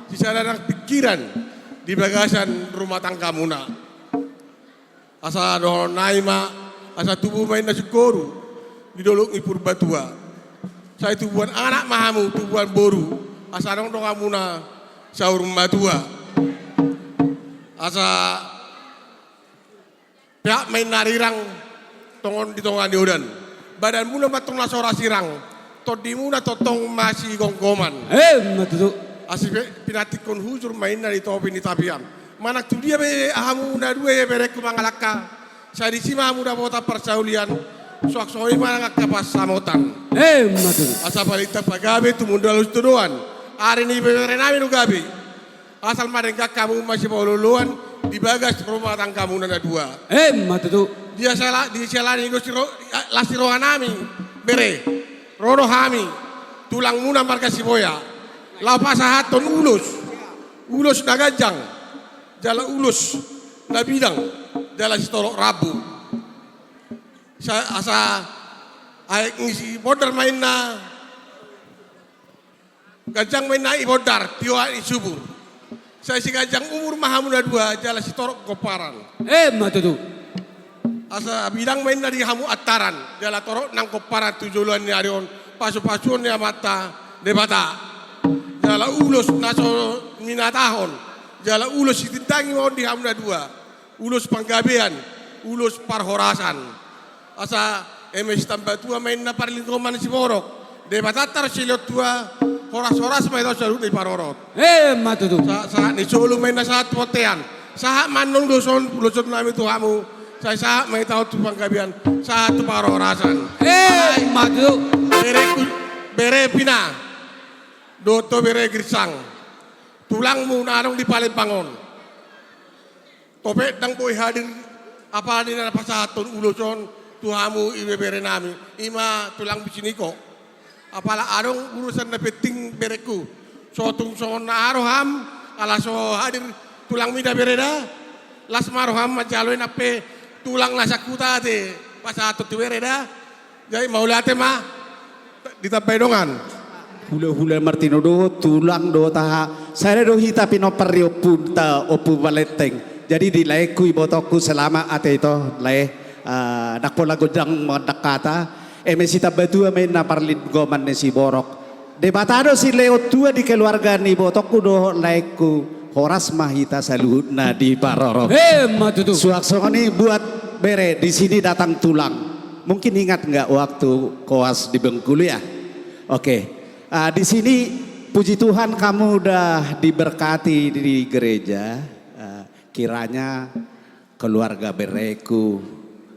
sisada nang pingkiran di bagasan rumah tanggamuna. Asa dohonon nai ma, asa tubu ma inna singkoru di dolok ni Purbatua. Sai tubuan anak ma hamu, tubuan boru, asa adong donganmuna saur matua. Asa Peak ma inna arirang tongon di tonga ni odan. Badanmuna ma tong na so ra sirang, tondimuna tongtong masigomgoman. Emma tutu. Asi pe pinantikkon hujur ma inna di topi ni tapian. Manang tu dia be hamu na dua i bereku mangalangka, sai disi ma hamu dapotan parsaulian. Suang songon i ma nang angka pansamotan. Emma tutu. Asa balintang pagabe tumundalhon tudoan. Ari ni beberenami do gabe. Asal ma denggan hamu masipaolooloan di bagas rumah tanggamuna na dua. Emma tutu. Di siala, di siala ni dos las ni rohanami, bere, ro do hami tulangmuna marga Siboya laho pasahathon ulos, ulos na ganjang jala ulos na bidang jala sitorop rambu. Sa, asa aek ni si Bondar ma inna, ganjang ma inna i Bondar, tio aek ni subur. Sai siganjang umur ma hamu na dua jala sitorop gomparan. Emma tutu. Asa bidang ma inna di hamu antaran jala torop nang gomparan tu joloan ni ari on, pasupasuon ni Amanta Debata. Jala ulos na so minatahon jala ulos sitindangi ma on di hamu na dua. Ulos panggabean, ulos parhorasan. Asa eme sitambatua ma inna parlinggoman ni siborok, Debatanta do silehon tua, horas-horas ma hita saluhutna diparorot. Emma tutu. Sa, sahat ni solu ma inna sahat tu bontean. Sahat ma annon ulos on, ulosonnami tu hamu. Sai sahat ma hita on tu panggabean, sahat tu parhorasan. Emma tutu. Bereku, bere Pina dohot ho bere Girsang, tulangmu na adong di Palembang on. Topet ndang boi hadir apala di na pasahathon ulos on tu hamu ibeberenami, i ma tulang Bisiniko. Apala adong urusan na penting bereku, so tung songon na aha roham, ala so hadir tulangmi da bere da. Las ma roham manjalo i nang pe tulang na sangkuta ate pasahathon tu bere da. Jadi mauliate ma. Ditambai dongan. Hulahula martinodohon, tulang dohot aha, sada do hita pinompar ni ompunta, Ompu Balenteng. Jadi di laengku, ibotongku, selamat ate ito lae. Ah, ndang pola godang mandok hata. Eme sitambatua ma inna parlinggoman ni siborok, Debata do silehon tua di keluarga ni ibotongku dohot laengku. Horas ma hita saluhutna diparorot. Emma tutu. Suang songon i buat bere, di sini datang tulang. Mungkin ingat nggak waktu koas di Bengkulu ya? Oke. Ah, di sini, puji Tuhan, kamu udah diberkati di gereja. Ah, kiranya keluarga bereku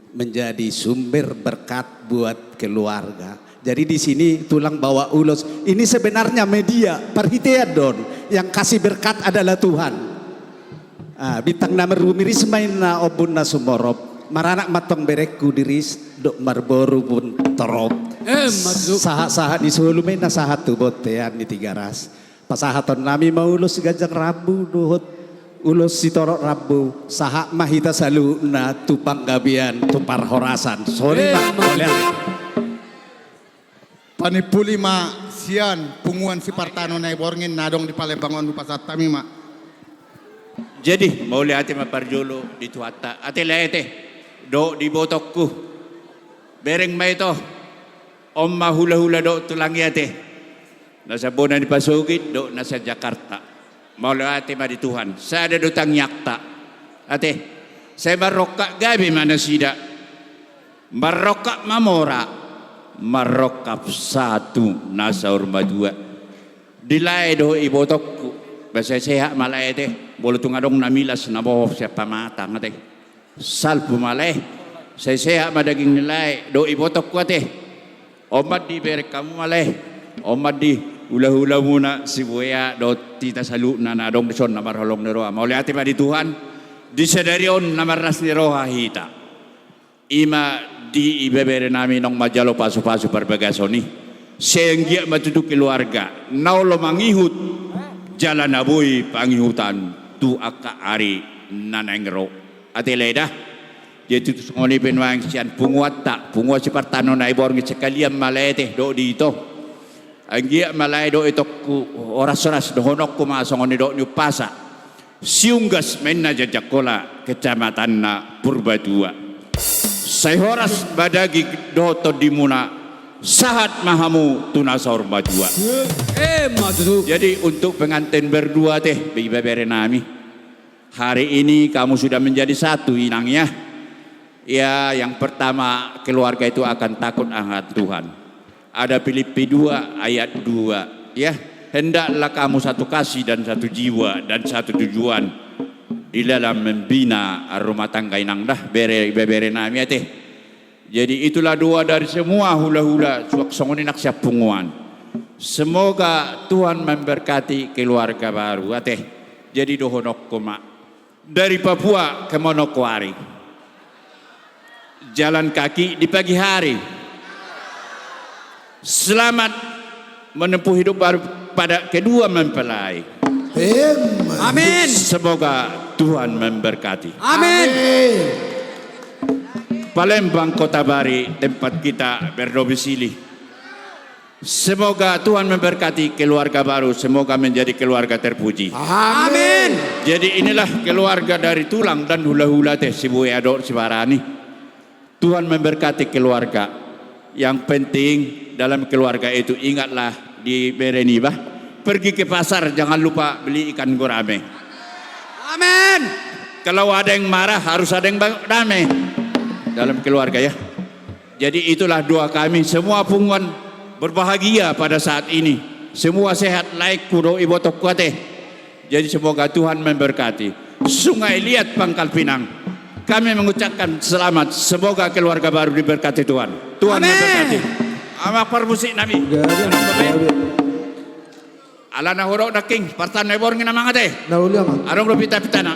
menjadi sumber berkat buat keluarga. Jadi di sini tulang bawa ulos. Ini sebenarnya media, parhitean do on, yang kasih berkat adalah Tuhan. Ah, bintang na marumiris ma inna ombun na sumorop. Maranak ma antong bereku di ris, dohot marboru pun torop. Emma tutu. Sahat-sahat ni solu ma inna sahat tu bontean ni Tigaras. Pasahatonnami ma ulos ganjang rambu dohot ulos sitorop rambu, sahat ma hita saluhutna tu panggabean, tu parhorasan. Songon i ma. Emma tutu. Panimpuli ma sian punguan Sipartano Naiborngin na adong di Palembang on, hupasahat hami ma. Jadi mauliate ma parjolo di Tuhanta. Ate lae ate dohot di ibotongku, bereng ma ito. On ma hulahula dohot tulang i ate, na sian bona ni pasogit dohot na sian Jakarta. Mauliate ma di Tuhan, sada do tangiangta. Ate, sai marrongkap gabe ma nasida. Marrongkap mamora, marrongkap sahat tu na saur matua. Di lae dohot ibotongku, ba sai sehat ma lae ate. Molo tung adong na milas na bohop sian pamatang ate, salpu ma lae. Sai sehat ma daging ni lae dohot ibotongku ate. On ma di bereng hamu ma lae. On ma di hulahulamuna Sibuea dohot hita saluhutna na adong dison na marholong ni roha. Mauliate ma di Tuhan, di sadari on na marlas ni roha hita. I ma di ibeberenami naung manjalo pasupasu parbagason i. Sai anggiat ma tutu keluarga na olo mangihut jala na boi pangihutan tu angka ari na naeng ro. Ate lae da. Jadi tutu songon i pe nuaeng sian punguanta, punguan Sipartano Naiborngin, sekalian ma lae ate dohot di ito. Anggiat ma lae dohot itongku, horashoras dohononku ma songon nidok ni umpasa. Siunggas ma inna Janjangkola, kecamatanna Purbatua. Sai horas ma daging dohot tondimuna, sahat ma hamu tu na saur matua. Emma tutu. Jadi untuk pengantin berdua ate, ibeberenami, hari ini kamu sudah menjadi satu, Inang, ya. Ya, yang pertama, keluarga itu akan takut akan Tuhan. Ada Filipi dua ayat dua, ya. Hendaklah kamu satu kasih dan satu jiwa dan satu tujuan di dalam membina rumah tangga, inang da, bere, ibebere nami ate. Jadi itulah doa dari semua hula-hula suang songon i nang sian punguan. Semoga Tuhan memberkati keluarga baru ate. Jadi dohononku ma, dari Papua ke Manokwari, jalan kaki di pagi hari. Selamat menempuh hidup baru pada kedua mempelai. Amin. Semoga Tuhan memberkati. Amin. Palembang, Kota Bari, tempat kita berdomisili. Semoga Tuhan memberkati keluarga baru, semoga menjadi keluarga terpuji. Amin. Jadi inilah keluarga dari tulang dan hula-hula ate, si Bue dohot si Barani. Tuhan memberkati keluarga. Yang penting dalam keluarga itu ingatlah di bere niba, pergi ke pasar jangan lupa beli ikan gurame. Amin. Kalau ada yang marah harus ada yang ba-, damai dalam keluarga, ya. Jadi itulah doa kami, semua punguan berbahagia pada saat ini. Semua sehat, laengku dohot ibotongku ate. Jadi semoga Tuhan memberkati. Sungai Liat, Pangkal Pinang. Kami mengucapkan selamat, semoga keluarga baru diberkati Tuhan. Tuhan memberkati. Amin. Amang parmusik nami. Gabe, gabe. Ala na hudok nangkin, partanna i borngin amang ate. Na uli amang. Adong do pita-pitana.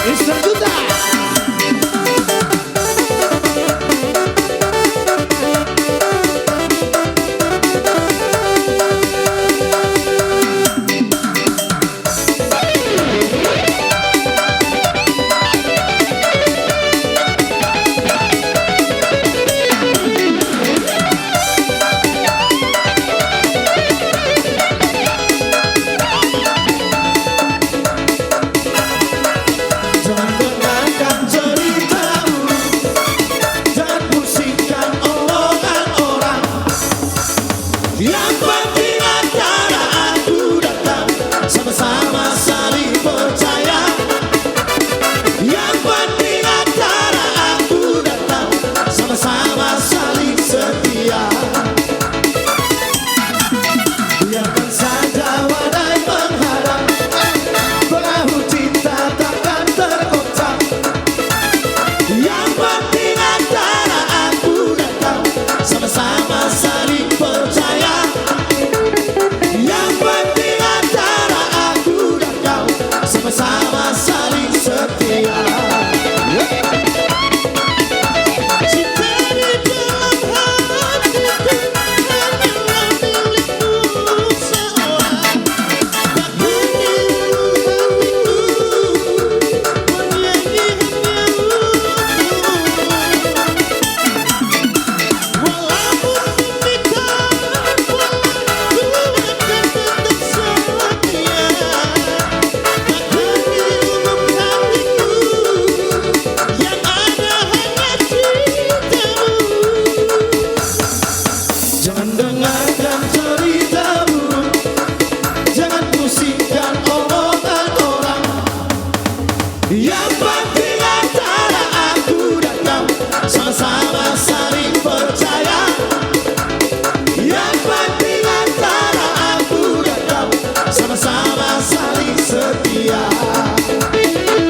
Mister Juta. Jangan dengarkan cerita burung, jangan pusingkan omongan orang. Yang penting antara aku dan kau sama-sama saling percaya. Yang penting antara aku dan kau sama-sama saling setia. Biarkan saja badai menghadang, perahu cinta takkan tergoncang. Yang penting antara aku dan kau sama-sama saling percaya. Yang penting antara aku dan kau sama-sama saling setia. Cinta di dalam hatiku hanyalah milikmu seorang. Jangan dengarkan cerita burung, jangan pusingkan omongan orang. Yang penting antara aku dan kau sama-sama saling percaya. Yang penting antara aku dan kau sama-sama saling setia.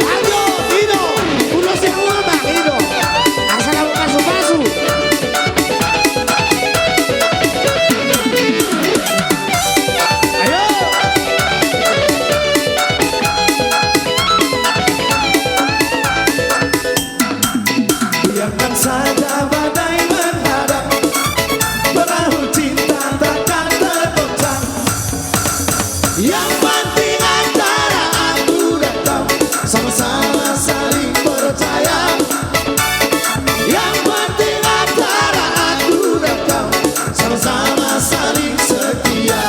Ayo, Ido, ulos yang lama, Ido. Asal kamu pasu-pasu. Ayo. Biarkan saja badai menghadang, perahu cinta takkan tergoncang. Yang penting antara aku dan kau sama-sama saling percaya. Yang penting antara aku dan kau sama-sama saling setia.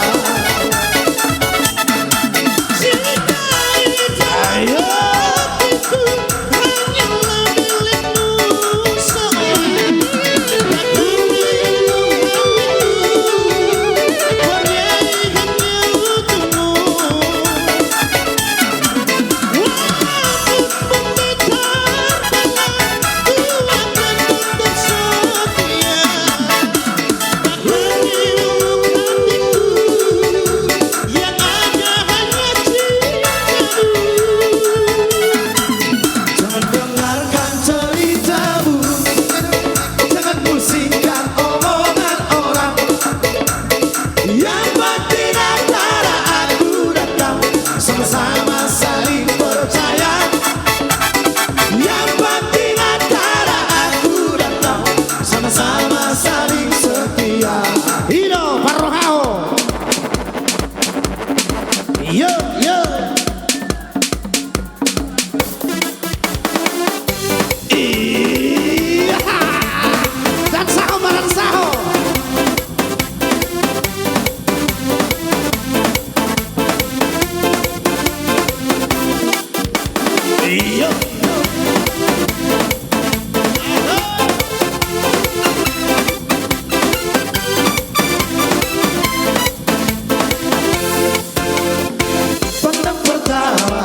Ayo. Jangan dengarkan cerita burung, jangan pusingkan omongan orang. Yang penting antara aku dan kau sama-sama saling percaya. Yang penting antara aku dan kau sama-sama saling setia. Ido, parrohahon. Yo, yo. Iya. Dansahon ma, dansahon. Iya. Pandang pertama,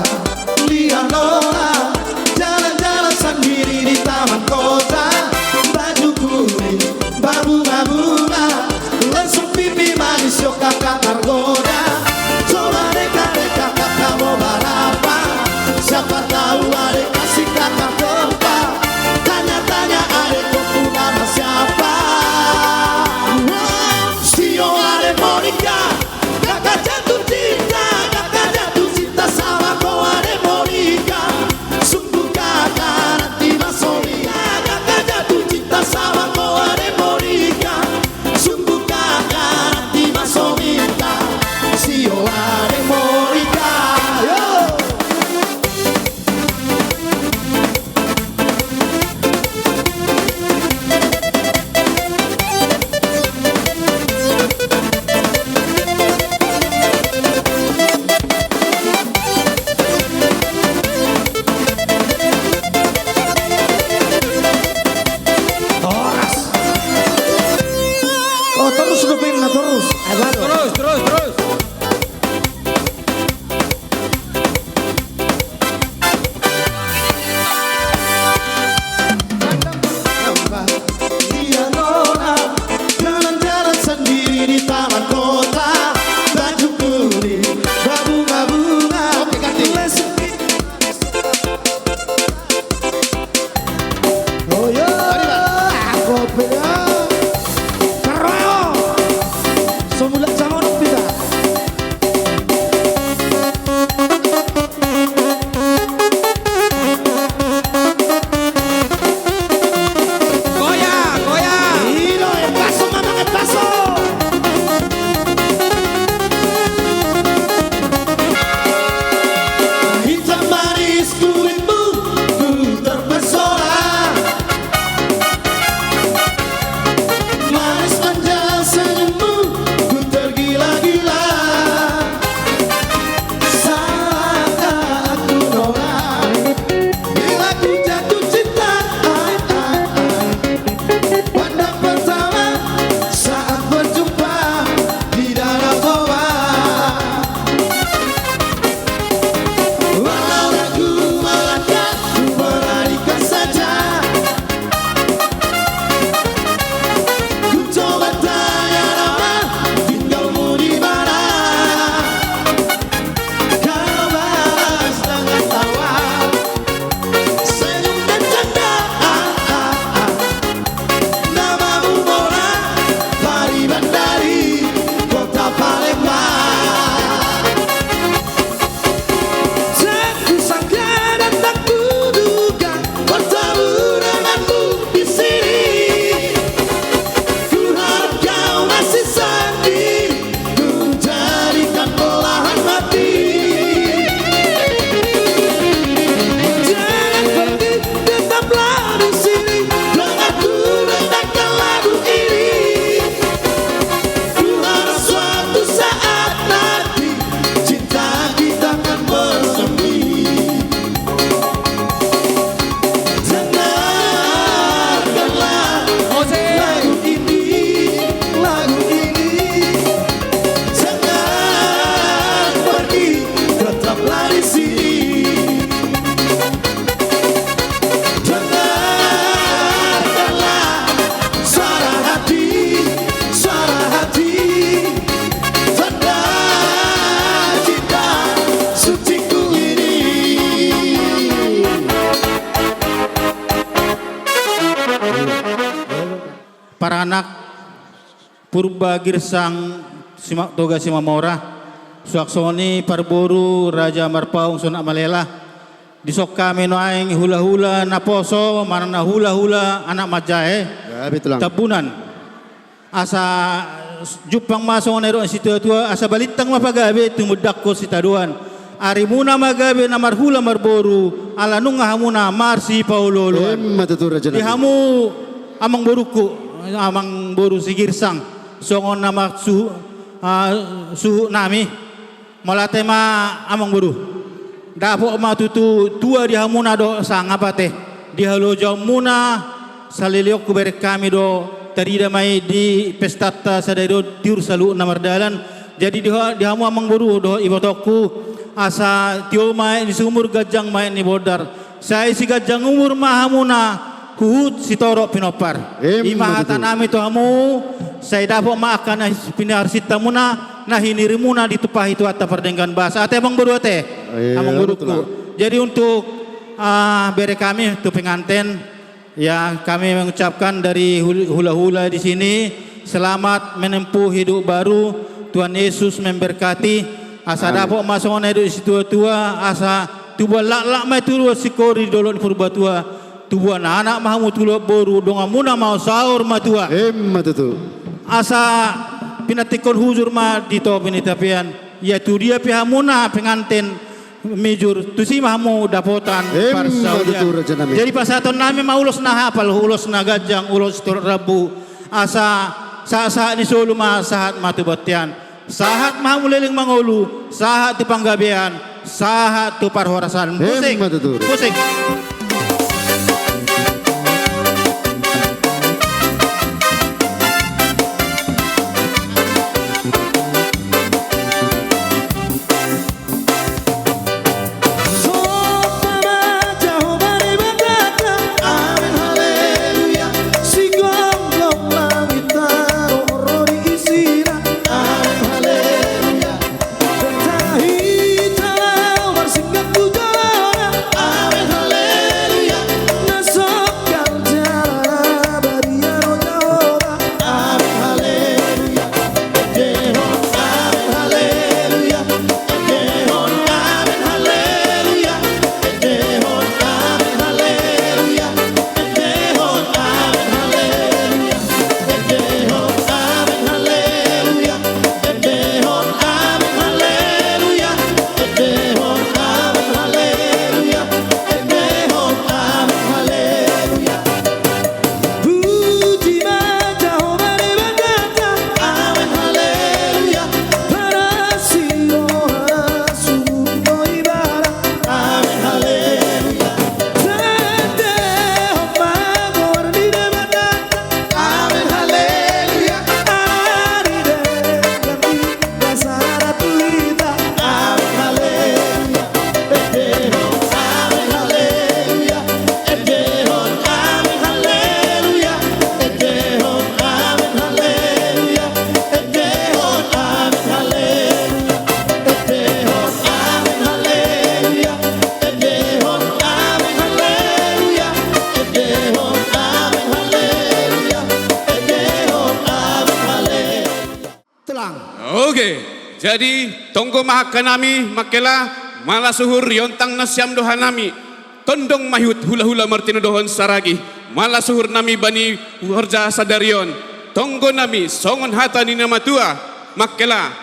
lihat Lola jalan-jalan sendiri di taman kota. Baju kuning berbunga-bunga, lensu pipi manis, yo kakak tergoda. Coba reka-reka kakak mau berapa? Siapa tahu adek Anak Purba Girsang Sima-, Toga Simamora, suang songon i parboru Raja Marpaung Sonak Malela. Dison hami nuaeng hulahula naposo, manang na hulahula anak manjae. Gabe, Tulang. Tambunan. Asa jumpang ma songon na nidok ni situatua, asa balintang ma pagabe tumundalhon sitadoan. Arimuna ma gabe na marhula marboru, ala nunga hamuna marsipaolooloan. Emma tutu, Raja nami. Di hamu amangborungku, amangboru Sigirsang, songon na marsuhut, ah, suhut nami. Mauliate ma, amangboru. Dapot ma tutu tua di hamuna dohot sangap ate. Di halojaonmuna saleleng on hubereng hami do, tarida ma i di pestanta sadari on, tiur saluhutna mardalan. Jadi di ha-, di hamu amangboru dohot ibotongku, asa tio ma aek ni sumur, ganjang ma aek ni bondar. Sai siganjang umur ma hamuna, huhut sitorop pinompar. Emma tutu. I ma hata nami tu hamu, sai dapot ma angka na pinarsitaonmuna, na hinirimuna ditumpahi Tuhanta pardenggan basa. Ate amangboru ate. Iya, amangborungku. Betul. Jadi untuk, ah, bere kami, tu penganten, ya, kami mengucapkan dari hul-, hulahula di sini, selamat menempuh hidup baru, Tuhan Yesus memberkati. Asa, amin, dapot ma songon na nidok ni situatua, asa tubuan laklak ma i tubuan singkoru di dolok ni Purbatua, tubuan anak ma hamu tubuan boru, donganmuna ma on saur matua. Emma tutu. Asa pinantikhon hujur ma di topi ni tapian. Ia tu dia pe hamuna penganten mijur, tusi ma hamu dapotan, emma tutu, raja nami. Jadi pasahaton nami ma ulos na hapal, ulos na ganjang, ulos torop rambu. Asa sahat-sahat ni solu ma sahat ma tu bontean. Sahat ma hamu leleng mangolu, sahat tu panggabean, sahat tu parhorasan. Musik. Emma tutu. Musik. Tulang. Oke, jadi tonggo ma angka nami mangkela, mala suhur, iontang nasiam do hanami. Tondong ma ihut hulahula martinodohon saragi, mala suhur nami bani horja sadari on. Tonggo nami songon hata ni na matua, mangkela.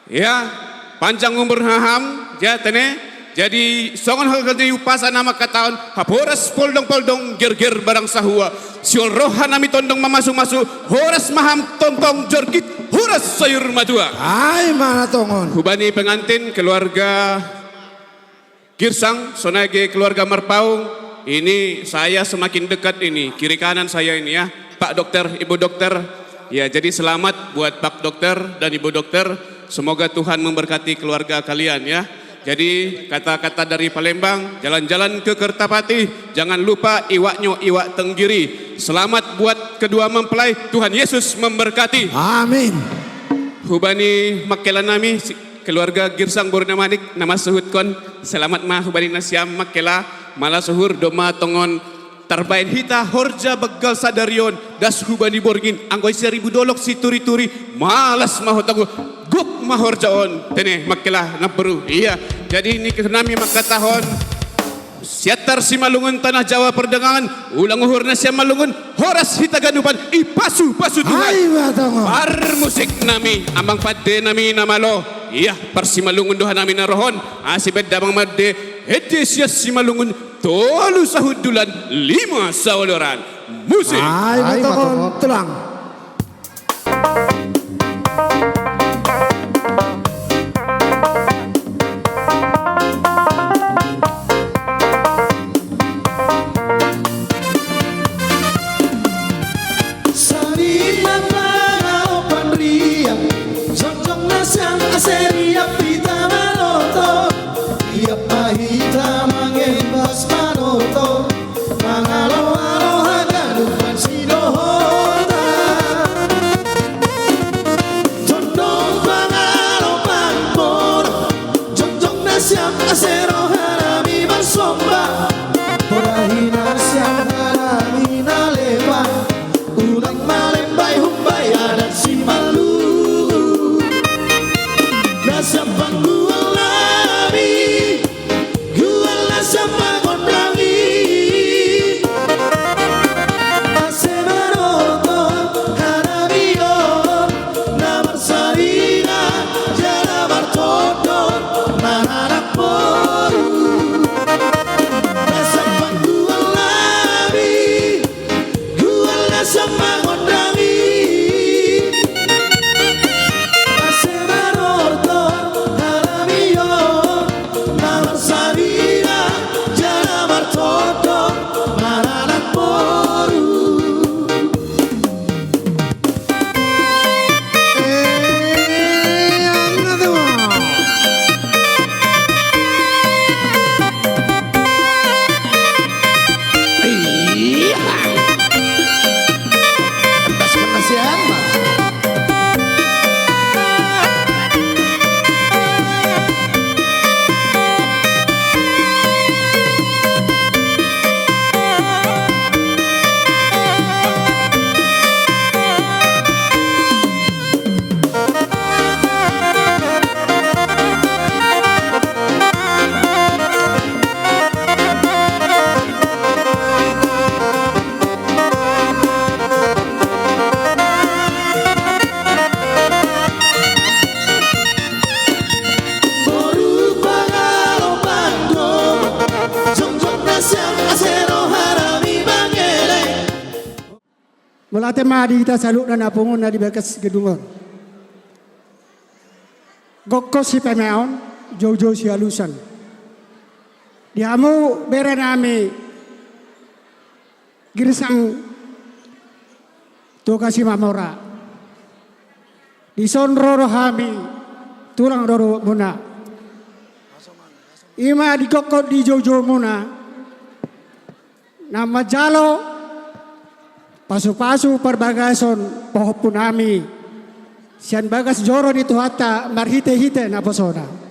Ya, panjang umur haham, ya, tene. Jadi songon hata ni umpasa na mangkatahon, haporas poldong-poldong, gerger barang sahua. Siol roha nami tondong mamasumasu, horas ma hamu tongtong jorgit, horas sayur matua. Ai ma na tongon. Hubani pengantin, keluarga Girsang, sonai keluarga Marpaung, ini saya semakin dekat ini, kiri kanan saya ini ya, Pak Dokter, Ibu Dokter. Ya, jadi selamat buat Pak Dokter dan Ibu Dokter. Semoga Tuhan memberkati keluarga kalian ya. Jadi kata-kata dari Palembang, jalan-jalan ke Kertapati, jangan lupa iwaknyo iwak tenggiri. Selamat buat kedua mempelai, Tuhan Yesus memberkati. Amin. Hubani mangkela nami, si-, keluarga Girsang boru na manik, na mansuhutkon, selamat ma hubani nasiam mangkela, mala suhur, domma tongon Tarbaen hita horja banggal sadari on, das hubani borngin, anggo i saribu dolok siturituri, malas ma hotangku, gok ma horja on, tene mangkela namboru. Ia, jadi ningku nami mangkatahon, siantar Simalungun tanah Jawa pardagangan, ulang uhur na Simalungun, horas hita ganupan, i pasupasu Tuhan. Ai ma tongon. Parmusik nami, amang pande nami na malo. Ia, parsimalungun do hanami na ro on, asi benda amang pande, ende sian Simalungun, tolu sahundulan, lima saoloran. Musik. Ai ma tongon, tulang. Sarinna pangalopan riap, jongjong nasiam ase riap hita manortor. Riap ma hita mangembas manortor, mangaloalo haganupan sidohononta. Jongjong pangalopan bona, jongjong nasiam ase rohanami marsomba. Borahi nasiam hanami na lemba, unang malembai humbai adat Simalungun. Nasiam panggual nami, gual nasiam mangondangi. Ase manortor hanami on, na marsarina jala martondong maranak boru. Nasiam panggual nami, gual nasiam mangondangi. Ase manortor hanami on, na marsarina jala martondong maranak boru. Boru pangalopan do, jongjong nasiam ase rohanami mangelek. Mauliate ma di hita saluhutna na pungu na di bagas gedung on. Gokhon sipameaon, joujou sialusan. Di hamu berenami Girsang Toga Simamora. Dison ro do hami tulang rorobotmuna. I ma di gokhon di joujoumuna na manjalo pasupasu parbagason pahompunami sian bagas joro ni Tuhanta marhitehite naposona.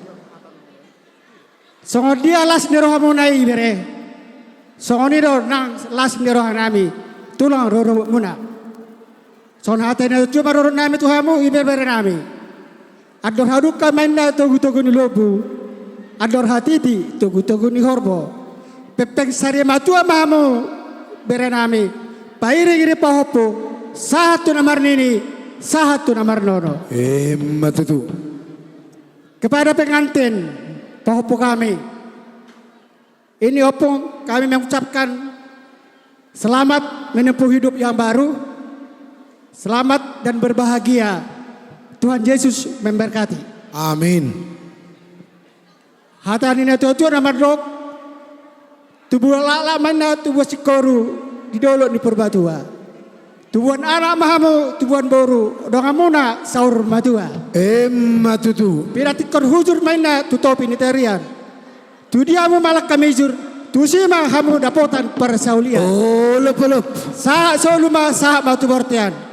Songon dia las ni rohamuna ibere, songon i do nang las ni rohanami tulang rorobotmuna. Songon hata ni natuatua ma dohononnami tu hamu ibereberenami. Andor hadungka ma inna togutogu ni lombu, andor hatiti togutogu ni horbo. Pengpeng saur matua ma hamu berenami, pairingiring pahompu, sahat tu na marnini, sahat tu na marnono. Emma tutu. Kepada pengantin, pahompu kami, ini ompung kami mengucapkan selamat menempuh hidup yang baru, selamat dan berbahagia. Tuhan Yesus memberkati. Amin. Hata ni natuatua na mandok, tubuan laklak ma inna tubuan singkoru di dolok ni Purbatua. Tubuan anak ma hamu, tubuan boru, donganmuna saur matua. Emma tutu. Pinantikhon hujur ma inna tu topi ni terian. Tu dia hamu mangalangka mijur, tusi ma hamu dapotan parsaulian. Olop, olop. Sahat solu ma, sahat ma tu bontean.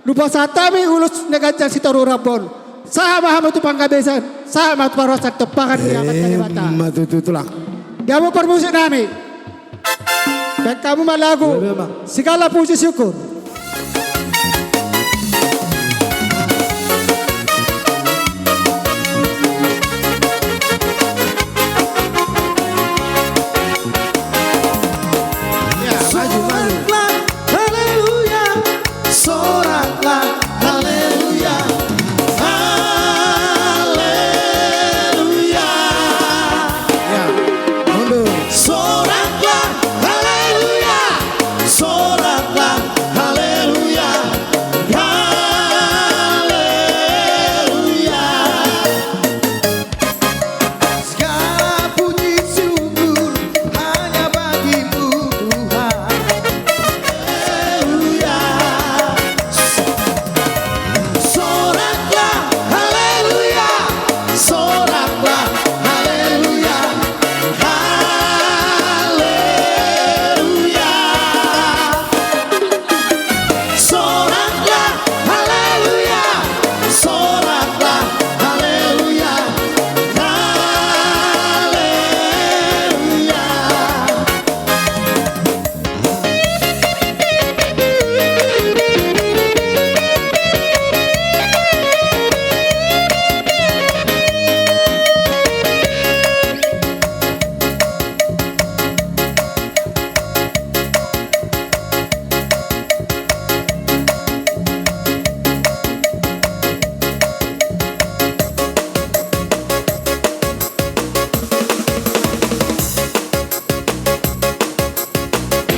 Dung pasahat hami ulos na ganjang sitaruhon rambon, sahat ma hamu tu panggabesan, sahat ma tu parhorasan, tompahan ni Amanta Debata. Emma tutu, tulang. Di hamu parmusiknami. Baen hamu ma lagu. Gabe ma. Segala puji syukur. Ya, maju, maju. Soraklah, haleluya. Soraklah, haleluya. Haleluya. Ya, mundur. Soraklah, haleluya. Soraklah, haleluya. Haleluya. Segala puji syukur hanya bagi-Mu, Tuhan. Haleluya. Soraklah, haleluya. Soraklah, haleluya. Haleluya. Soraklah, haleluya. Soraklah, haleluya. Haleluya.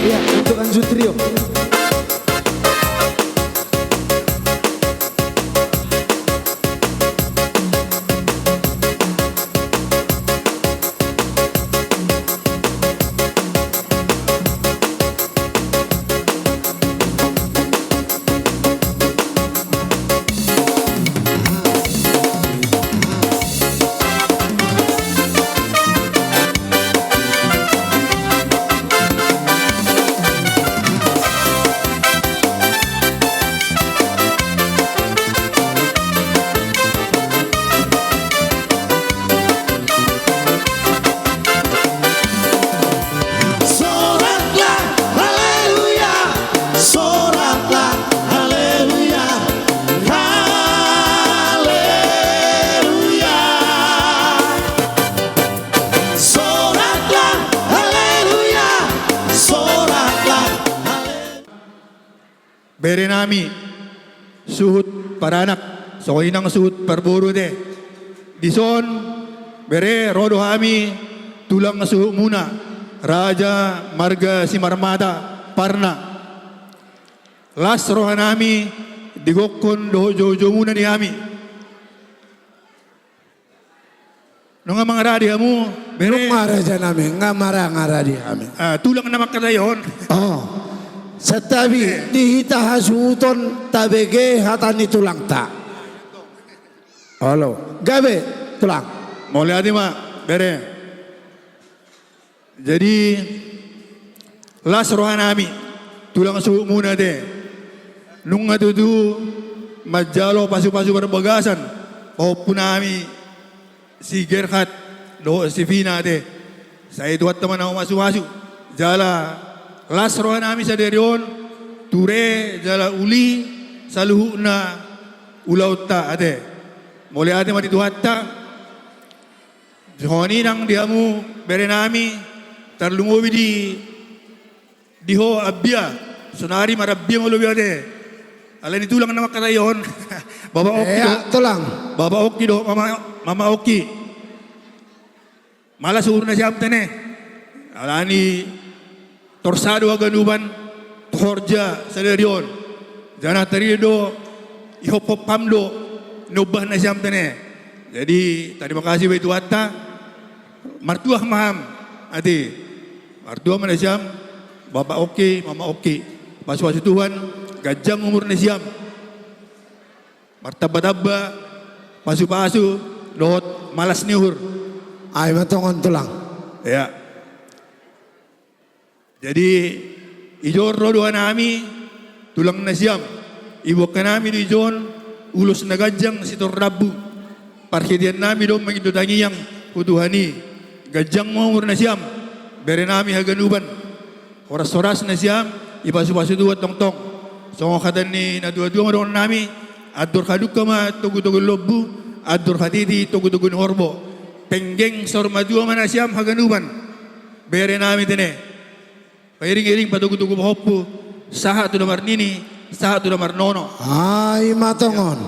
Ya, untuk Anju Trio. Soraklah, haleluya. Soraklah, haleluya. Haleluya. Soraklah, haleluya. Soraklah, haleluya. Bere nami, suhut paranak, songon i nang suhut parboru ate. Dison, bere, ro do hami tulang suhutmuna, raja marga Simarmata, Parna. Las roha nami digokhon dohot joujomuna di hami. Nunga mangarade hamu, bere? Nunga, raja nami, nunga mangarade hami. Ah, tulang na mangkatahon. Oh. Santabi, eh, di hita hasuhuton tabege hata ni tulangta. Olo, gabe, tulang. Mauliate ma, bere. Jadi, las roha nami, tulang suhutmuna ate. Nunga tutu manjalo pasupasu parbagasan pahompu nami si Gerhard dohot si Vina ate. Sai Tuhanta ma na mamasumasu. Jala las roha nami sadari on, ture jala uli saluhutna ulaonta ate. Mauliate ma di Tuhanta. Songon i nang di hamu, bere nami, tarlumobi di, di ho, Ambia. Sonari marambia ma ulaon ate. Alani tulang na mangkatahon. Bapa Ongki, eh, do, tulang. Bapa Ongki do, mama, mama Ongki. Malas umur nasiam ate ne. Alani torsa do haganupan horja sadari on. Jala tarida do ihophop hamu do na umbahen nasiam ate ne. Jadi, tarima kasih ma di Tuhanta. Martuah ma hamu ate. Martuah ma nasiam, Bapa Ongki, Mama Ongki. Pasupasu Tuhan, ganjang umur nasiam. Martambatamba pasupasu dohot malas ni uhur. Ai ma tongon, tulang. Ya. Jadi, ijon ro do hanami tulang nasiam. Iboan hanami do ijon ulos na ganjang sitorop rambu. Parhitean nami do mangido tangiang tu Tuhan i. Ganjang ma umur nasiam, bere nami haganupan. Horas-horas nasiam, dipasupasu Tuhan tongtong. Songon hata ni natuatua ma dohononnami: Andor hadungka ma togutogu ni lombu, andor hatiti togutogu ni horbo. Penggeng saur matua ma nasiam haganupan, berenami tene. Pairingiring patogutogu pahompu, sahat tu na marnini, sahat tu na marnono. Ai ma tongon.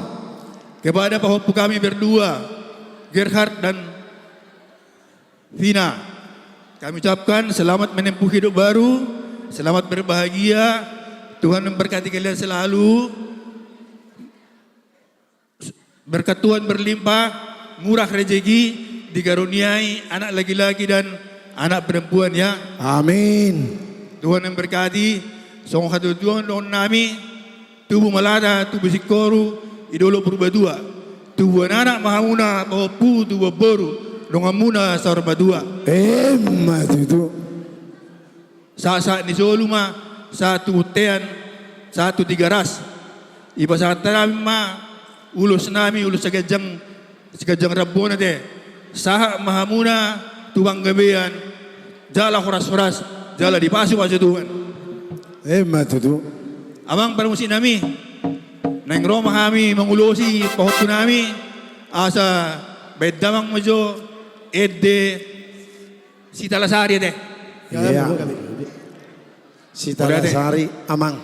Kepada pahompu kami berdua, Gerhard dan Vina, kami ucapkan selamat menempuh hidup baru, selamat berbahagia, Tuhan memberkati kalian selalu, berkat Tuhan berlimpah, murah rezeki, dikaruniai anak laki-laki dan anak perempuan, ya. Amin. Tuhan memberkati. Songon hatuatua ma dohononnami: Tubu ma lada, tubu singkoru, di dolok Purbatua. Tubuan anak ma hamuna, pahompu, tubuan boru, donganmuna saur matua. Emma tutu. Sahat-sahat ni solu ma, sahat tu bontean, sahat tu Tigaras. Dipasahat hami ma ulosnami, ulos siganjang, siganjang rambu on ate. Sahat ma hamuna tu panggabean, jala horas-horas, jala dipasupasu Tuhan. Emma tutu. Amang parmusiknami, naeng ro ma hami mangulosi pahompunami, asa baen damang ma jo ende Sitalasari ate. Iya. Sitalasari, amang.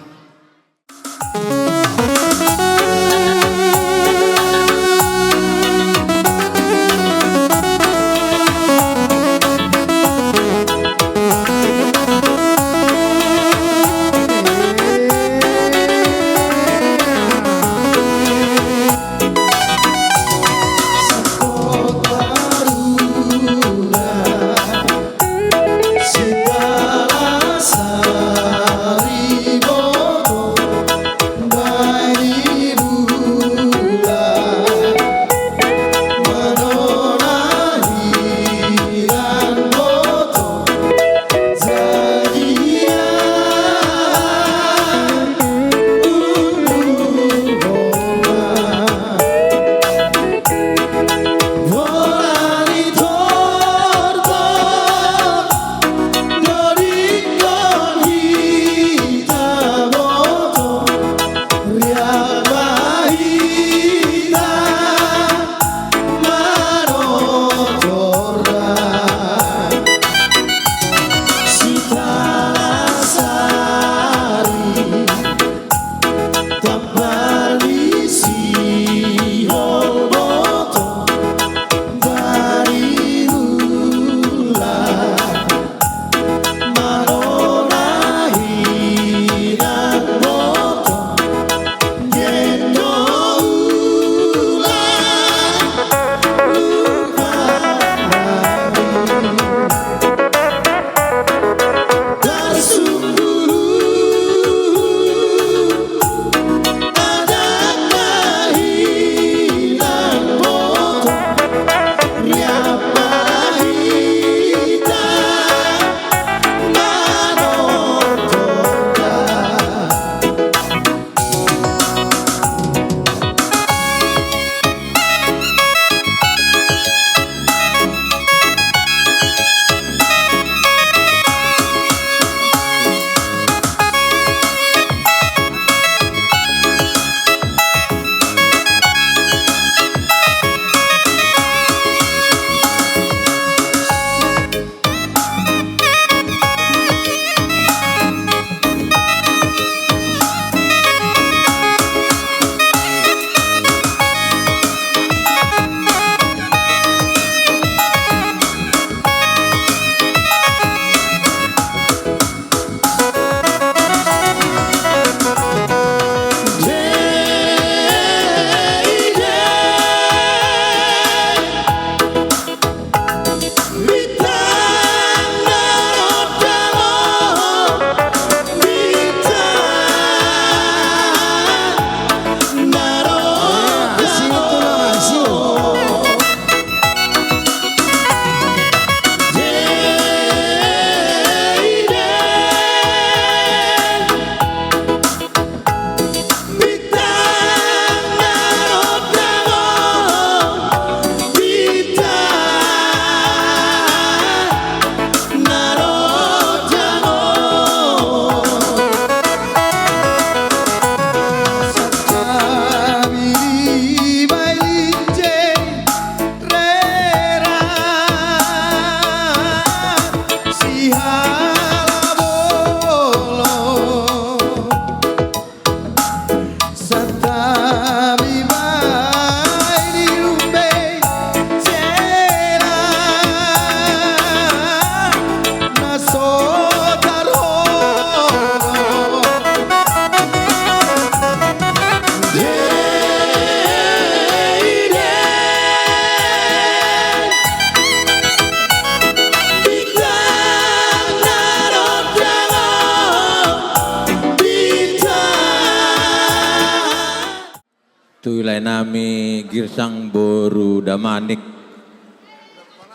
Tu lae nami Girsang boru Damanik.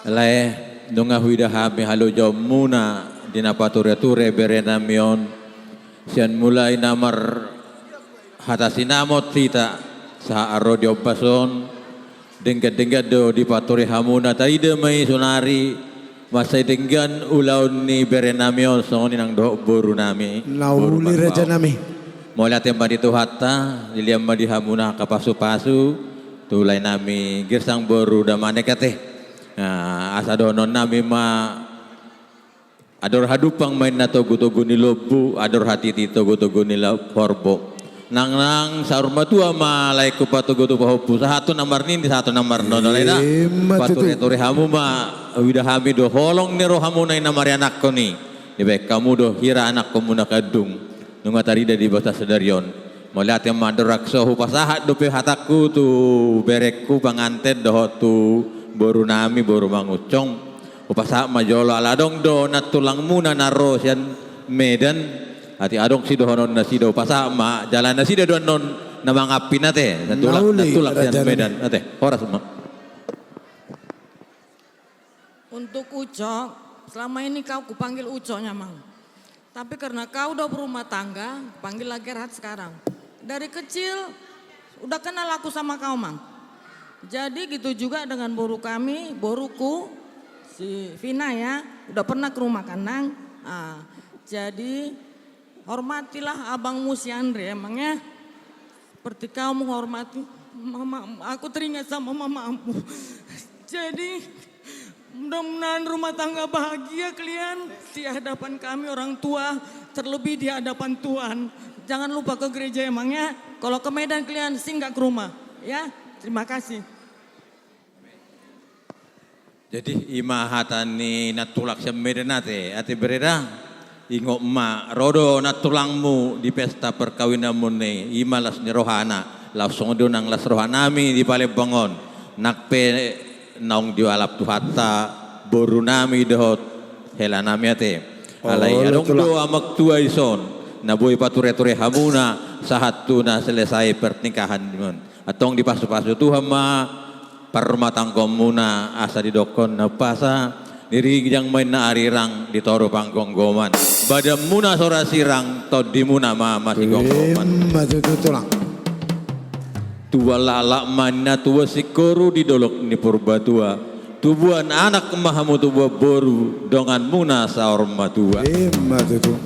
Lae, nunga huida hami halojaonmuna di na patureture bere nami on. Sian mulai na marhata sinamot hita sahat ro di ombas on, denggan-denggan do dipature hamuna, taida ma i sonari, mansai denggan ulaon ni bere nami on songon i nang dohot boru nami. Na uli raja nami. Mauliate ma di Tuhanta, dilehon ma di hamuna angka pasu-pasu, tu lae nami Girsang boru Damanik ate. Nah, asa dohonon nami ma, andor hadumpang ma inna togu-togu ni lombu, andor hatiti togu-togu ni la-, horbo. Nang, nang saur matua ma laengku patogu tu pahompu, sahat tu na marnini, sahat tu na marnono lae na. Ima tutu. Pature-ture hamu ma, huida hami do holong ni rohamuna i na marianakhon i. Dibaen hamu do hira anakkonmuna kandung. Nunga tarida di bagasan sadari on. Mauliate ma andorang so hupasahat dope hatangku tu berengku panganten dohot tu boru nami, boru Mangunsong. Hupasahat ma jolo ala adong do nantulangmuna na ro sian Medan. Atik adong sidohonon nasida, hupasahat ma jala nasida do annon na mangampin ate. Nantulak, nantulak sian Medan ate. Horas ma. Untuk Ucok, selama ini kau kupanggil Ucok, Amang. Tapi karena kau udah berumah tangga, kupanggil lagi Gerhard sekarang. Dari kecil udah kenal aku sama kau, Mang. Jadi gitu juga dengan boru kami, boruku, si Vina ya, udah pernah ke rumah Kanang. Ah, jadi hormatilah abangmu si Andre, Amang ya. Seperti kau menghormati mama, aku teringat sama mamamu. Jadi, mudah-mudahan rumah tangga bahagia kalian di hadapan kami orang tua, terlebih di hadapan Tuhan. Jangan lupa ke gereja, Amang ya. Kalau ke Medan kalian singgah ke rumah, ya. Terima kasih. Jadi, ima hata ni nantulak sian Medan ate, ate bere da, ingot ma, ro do nantulangmu di pesta perkawinanmuna i, ima las ni rohana, laos songon i do nang las roha nami di Palembang on, nang pe naung dialap Tuhanta, boru nami dohot hela nami ate. Alai adong do amang tua dison, na boi pature-ture hamuna, sahat tu na selesai pernikahan on. Antong dipasu-pasu Tuhan ma parrumatanggaonmuna asa didokkon na umpasa, dirinjang ma inna arirang di toru panggomgoman. Badanmuna so ra sirang, tondimuna ma masigomgoman. Ima tutu tulang. Tubuan laklak ma inna tubuan singkoru di dolok ni Purbatua. Tubuan anak ma hamu tubuan boru, donganmuna saur matua. Ima tutu.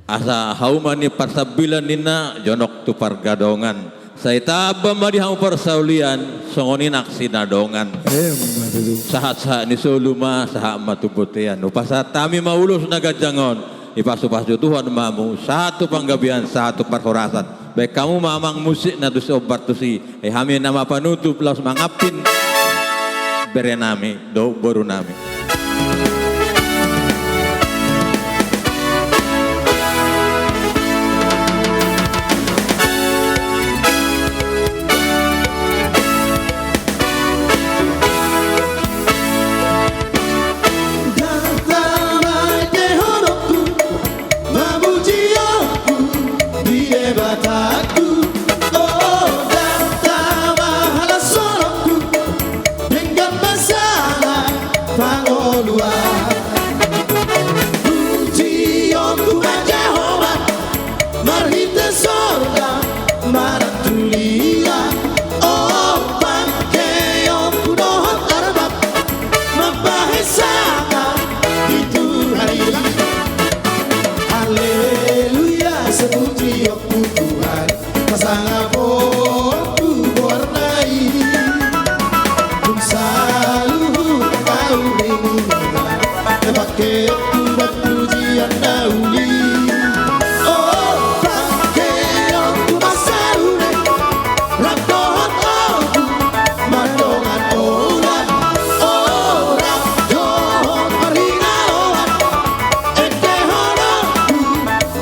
Asa hauma ni parsambilan ninna jonok tu pargadongan. Sai tamba ma di hamu parsaulian, songon i nang sinadongan. Ima tutu. Sahat-sahat ni solu ma, sahat ma tu bontean. Hupasahat hami ma ulos na ganjang on. Dipasu-pasu Tuhan ma hamu, sahat tu panggabean, sahat tu parhorasan. Baen hamu ma amang musik na tusi ombar tusi. Ai hami nama panutup laos mangampin bere nami dohot boru nami. Mamuji Ho, Debataku, o, dang tama halas holongku, denggan mansala pangoluan. Pujion tu Tuhan Jahowa, marhite sorga martulian, o, pangkeonku dohot armam, mambahen sangap di Tuhan i. Haleluya, sapuji Ho tu Tuhan, pasangap Ho tu goarna i. Dung saluhut pangkeonmuna, pangkeonku do pujian na uli. O, pangkeonku mansai uli, rap dohot obu, mardongan olat, o, rap dohot marhinarolan, engkehononku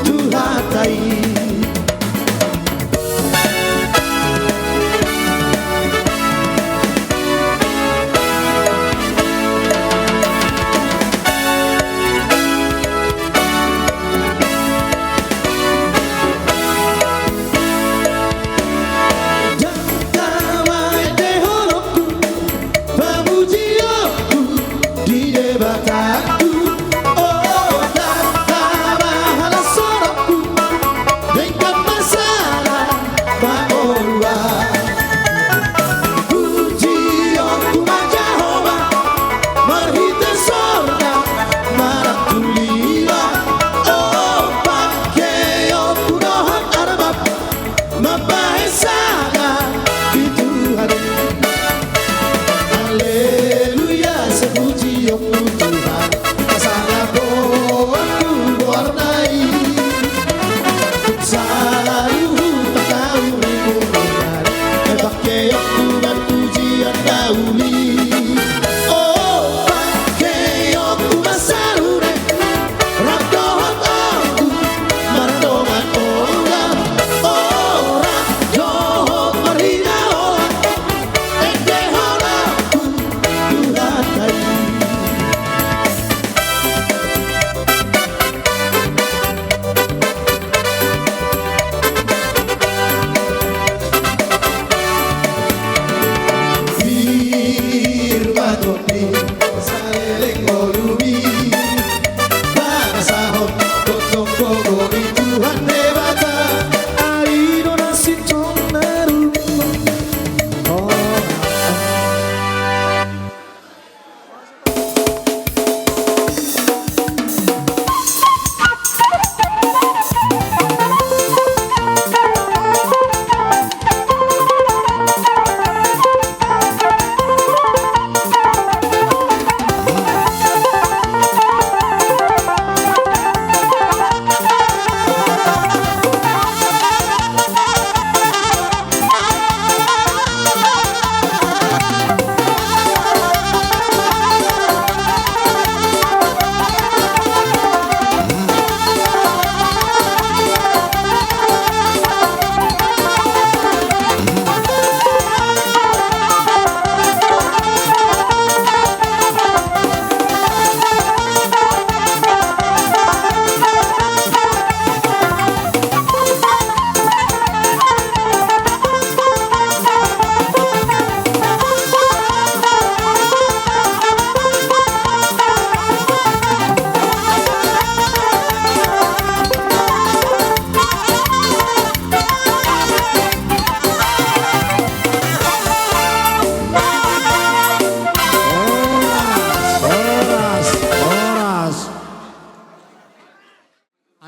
tu hata i.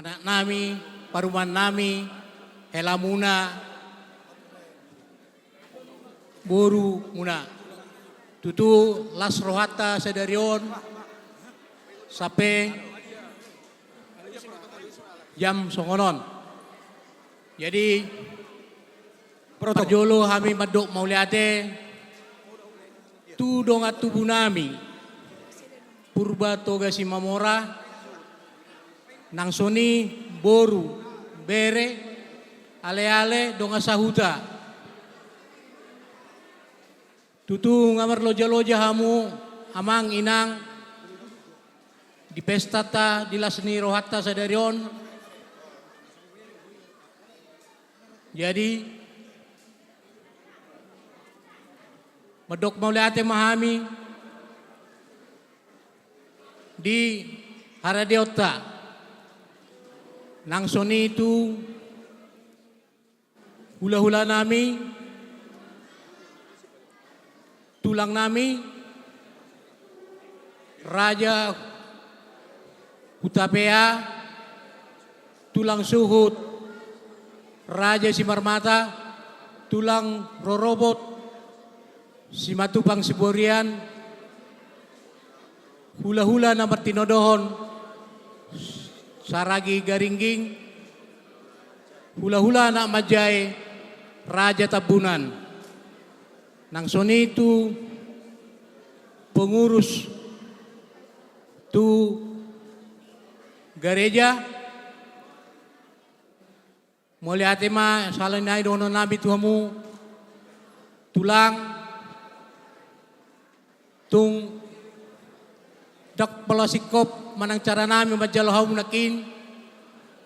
Anak nami, parumaen nami, hela muna, boru muna. Tutu las rohanta sadari on sampe jam songon on. Jadi, parjolo hami mandok mauliate tu dongan tubu nami Purba Toga Simamora, nang songon i boru, bere, aleale, dongan sahuta. Tutu nga marlojaloja hamu, amang inang, di pestanta, di las ni rohanta sadari on. Jadi, mandok mauliate ma hami di haradeonta, nang songon i tu hulahula nami, tulang nami, Raja Hutapea, tulang suhut Raja Simarmata, tulang rorobot Simatupang Siborian, hulahula na martinodohon Saragi Garingging, hulahula anak manjae Raja Tambunan. Nang songon i tu pengurus tu gareja, mauliate ma sahali nai dohonon nami tu hamu, tulang, tung ndang pola singkop manang cara nami manjalo hamu nangkin.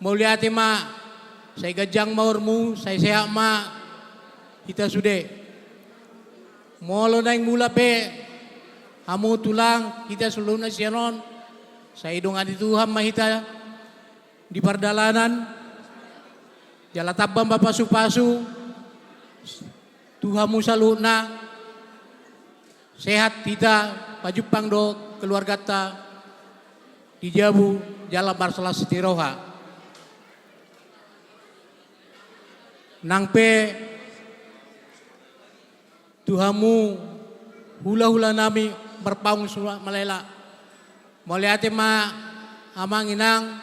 Mauliate ma, sai ganjang ma umurmu, sai sehat ma hita sude. Molo naeng mulak pe hamu tulang, hita saluhutna sian on, sai didongani Tuhan ma hita di pardalanan, jala tamba ma pasupasu tu hamu saluhutna, sehat hita, pajumpang dohot keluarganta di jabu jala marlas ni roha. Nang pe tu hamu hulahula nami Marpaung Sunak Malela, mauliate ma amang inang,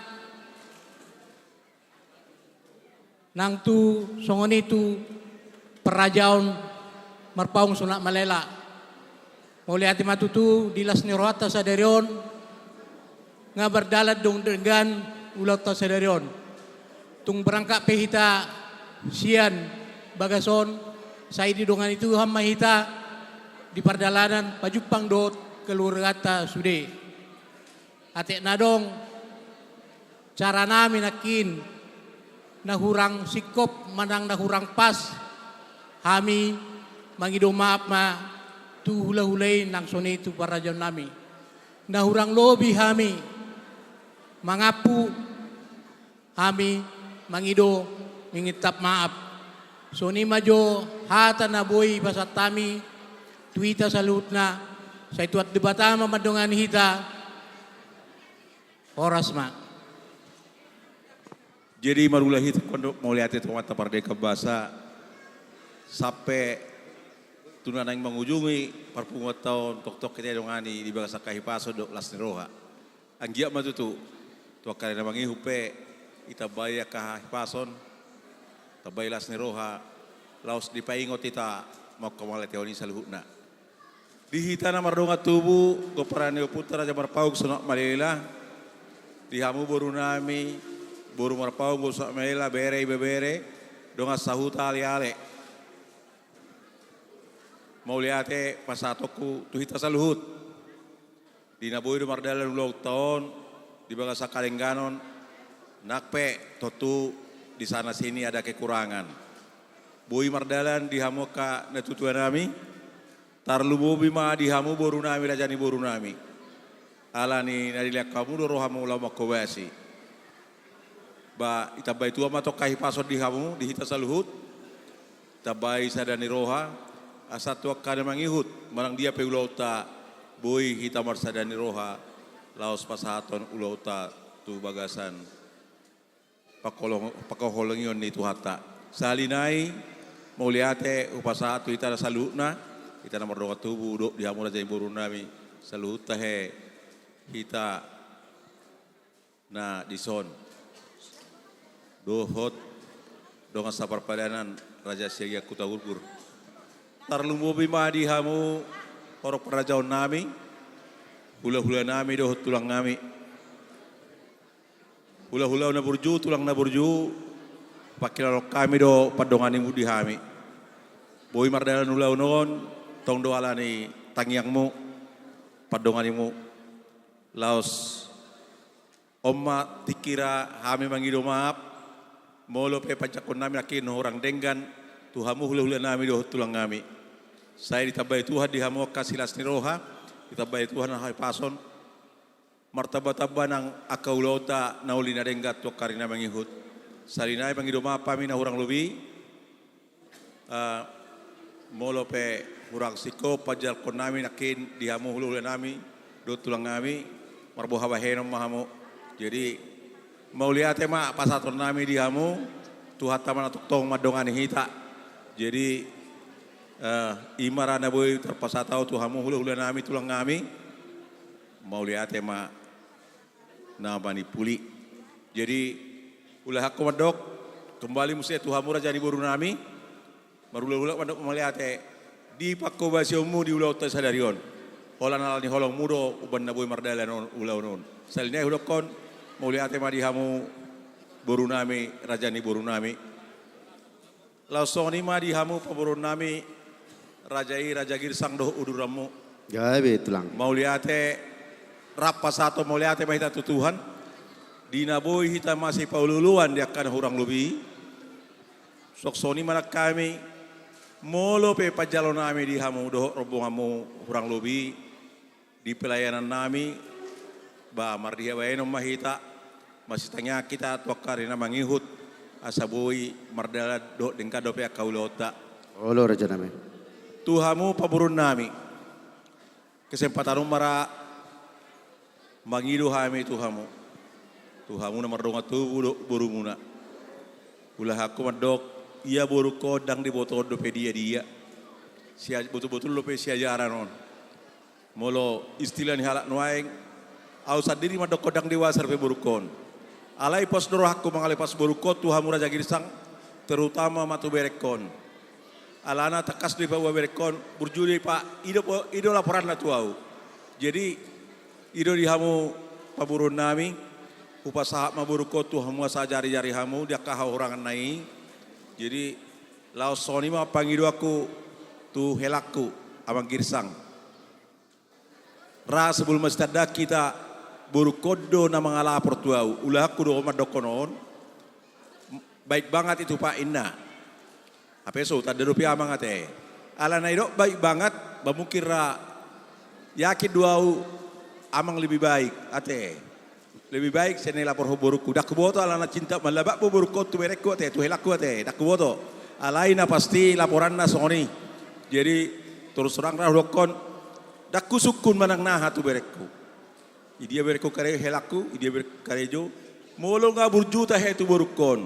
nang tu songon i tu parajaan Marpaung Sunak Malela. Mauliate ma tutu di las ni rohanta sadari on, nga mardalan do denggan ulaonta sadari on. Tung berangkat pe hita sian bagas on, sai didongani Tuhan ma hita di pardalanan, pajumpang dohot keluarganta sude. Atik na adong cara nami nangkin na hurang singkop manang na hurang pas, hami mangido maaf ma tu hulahula i nang songon i tu parajaan nami. Na hurang lobi hami mangampu, hami mangido mangintap maaf. Songon i ma jo hata na boi pasahat hami tu hita saluhutna, sai Tuhan Debata ma mandongani hita. Horas ma. Jadi marula hita, mauliate tu Amanta Pardenggan Basa, sampe tu na naeng mangujungi parpunguanta on, tongtong hita didongani di bagasan hahipason dohot las ni roha. Anggiat ma tutu tu angka na mangihut pe ditambai angka hahipason, tambai las ni roha, laos dipaingot hita manghatai mauliate on i saluhutna. Di hita na mardongan tubu, pomparan ni ompunta Raja Marpaung Sunak Malela, di hamu boru nami, boru Marpaung, boru Sunak Malela, bere, ibebere, dongan sahuta, aleale. Mauliate pasahatonku tu hita saluhut. Di na boi do mardalan ulaonta on di bagasan hadengganon, nang pe tontu di sana sini ada kekurangan. Boi mardalan di hamu angka natuatua nami, tarlumobi ma di hamu boru nami, raja ni boru nami. Alani na dilehon hamu do rohamu laho manghobasi. Ba, ditambai Tuhan ma tong hahipason di hamu, di hita saluhut. Tambai sada ni roha, asa tu angka na mangihut manang dia pe ulaonta, boi hita marsada ni roha laos pasahathon ulaonta tu bagasan pangkolong-, pangkaholongion ni Tuhanta. Sahali nai, mauliate hupasahat tu hita na saluhutna, hita na mardongan tubu, dohot di hamu raja ni borunami, saluhutna he, hita na dison. Dohot dongan saparpadanan Raja Siagian Hutaurgur. Tarlumobi ma di hamu horong parrajaonnami, hulahulanami dohot tulangnami. Hulahula na burju, tulang na burju, pangkilalahon hami do pandonganimu di hami. Boi mardalan ulaon on, tong do ala ni tangiangmu, pandonganimu. Laos on ma tingkina hami mangido maaf, molo pe panjangkonnami nangkin hurang denggan, tu hamu hulahulanami dohot tulangnami. Sai ditambai Tuhan di hamu angka silas ni roha, ditambai Tuhan hahipason, martambatamba nang angka ulaonta na uli na denggan tu angka ari na mangihut. Sahali nai mangido maaf hami na hurang lobi. Ah, molo pe hurang singkop panjangkonnami nangkin di hamu hulahulanami dohot tulangnami, marboha bahenon ma hamu. Jadi, mauliate ma pasahatonnami di hamu, Tuhanta ma na tongtong mandongani hita. Jadi, eh, i ma ra na boi tarpasahat ahu tu hamu hulahulanami, tulangnami. Mauliate ma na manimpuli. Jadi, ulahanku mandok, kembali muse tu hamu raja ni borunami, marhulahula mandok mauliate di panghobasionmu di ulaonta sadari on. Holan ala ni holongmu do umbahen na boi mardalan on, ulaon on. Sahali nai hudokkon, mauliate ma di hamu borunami, raja ni borunami. Laos songon i ma di hamu pamoruonnami, raja i, Raja Girsang dohot uduranmu. Gabe, tulang. Mauliate, rap pasahathon mauliate ma hita tu Tuhan. Di na boi hita masipaolooloan di angka na hurang lobi. Suang songon i ma nang hami, molo pe panjalonami di hamu dohot rombonganmu hurang lobi, di pelayanannami, ba mardia bahenon ma hita, masitangiangan hita tu angka ari na mangihut, asa boi mardalan dohot denggan dope angka ulaonta. Olo, rajanami. Tu hamu pamoruonnami, kesempatan on ma ra mangido hami tu hamu. Tu hamu na mardongan tubu dohot borumuna. Ulahanku mandok, ia borungkon ndang dibotohon dope dia-dia. Sia-, botul-botul dope siajaran on. Molo istilah ni halak nuaeng, ahu sandiri mandokkon ndang dewasa dope borungkon. Alai pos do rohangku mangalepas borungkon tu hamu Raja Girsang, terutama ma tu berengkon. Alana tangkas do dipaboa berengkon, burju do ipa-, i do po-, i do laporanna tu ahu. Jadi, i do di hamu pamoruonnami, hupasahat ma borungkon tu hamu asa ajari-jari hamu di angka hahuranganna i. Jadi, laos songon i ma pangidoanku tu helangku, Amang Girsang. Ra sebelum masitanda hita, borungkon do na mangalapor tu ahu, ulahanku do mandokkon on. Baik banget itu, Pak, inna. Hape so hutanda dope amang ate. Alana didok baik banget, ba mungkin ra yakin do ahu amang lebih baik, ate. Lebih baik sian na ilaporhon borungku. Ndang huboto alana cinta mallabak bo borungkon tu berengku ate, tu helangku ate. Ndang huboto. Alai na pasti laporanna songon i. Jadi, terus terang ra hudokkon, ndang husungkun manang na aha tu berengku. Idia berengku karejo, helangku, idia berengku karejo. Molo nga burju tahe tu borungkon.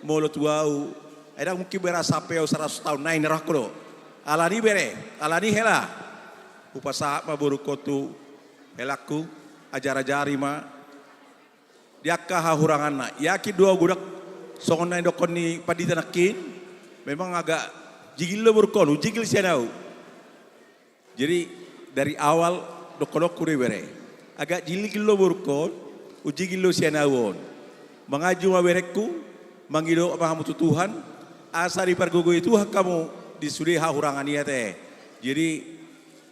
Molo tu ahu, ai ndang mungkin berasa pe ahu saratus taon nai na rohangku do. Alani bere, alani hela. Hupasahat ma borungkon tu helangku, ajar-ajari ma. Di angka hahuranganna. Yakin do ahu godang songon na nidokkon ni pandita nangkin. Memang agak jigil do borungkon, jigil sian ahu. Jadi, dari awal, dohononku do i bere. Agak jigil do borungkon, jigil do sian ahu on. Manganju ma berengku, mangido ma hamu tu Tuhan, asa dipargogoi Tuhan hamu di sude hahurangan i ate. Jadi,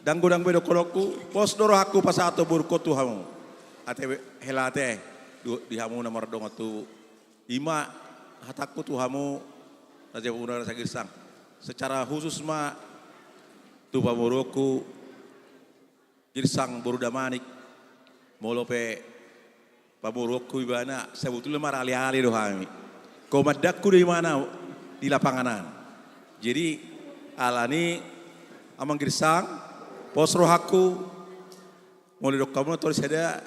ndang godang be dohononku, pos do rohangku pasahathon borungkon tu hamu. Ate be, hela ate, du-, di hamu na mardongan tubu. I ma hatangku tu hamu, Raja Pamungka, Raja Girsang. Secara khusus ma tu pamoruonku Girsang boru Damanik, molo pe pamoruonku ibana, sebetulna marale-ale do hami. Komandanku do ibana di lapangan an. Jadi, alani Amang Girsang, pos rohangku, molo didok hamu na tor sada,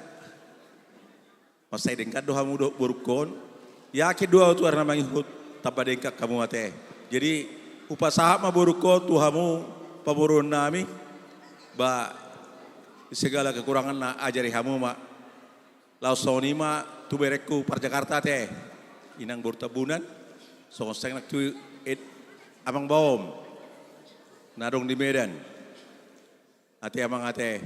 mansai denggan do hamu dohot borungkon, Yakin do ahu tu ari na mangihut, tamba denggan hamu ate. Jadi, hupasahat ma borungkon tu hamu pamoruon nami, ba segala kekurangan na ajari hamu ma. Laos songon i ma tu berengku par Jakarta ate, inang boru Tambunan, songon sian nang tu ed-, amang baom na adong di Medan. Ate amang ate,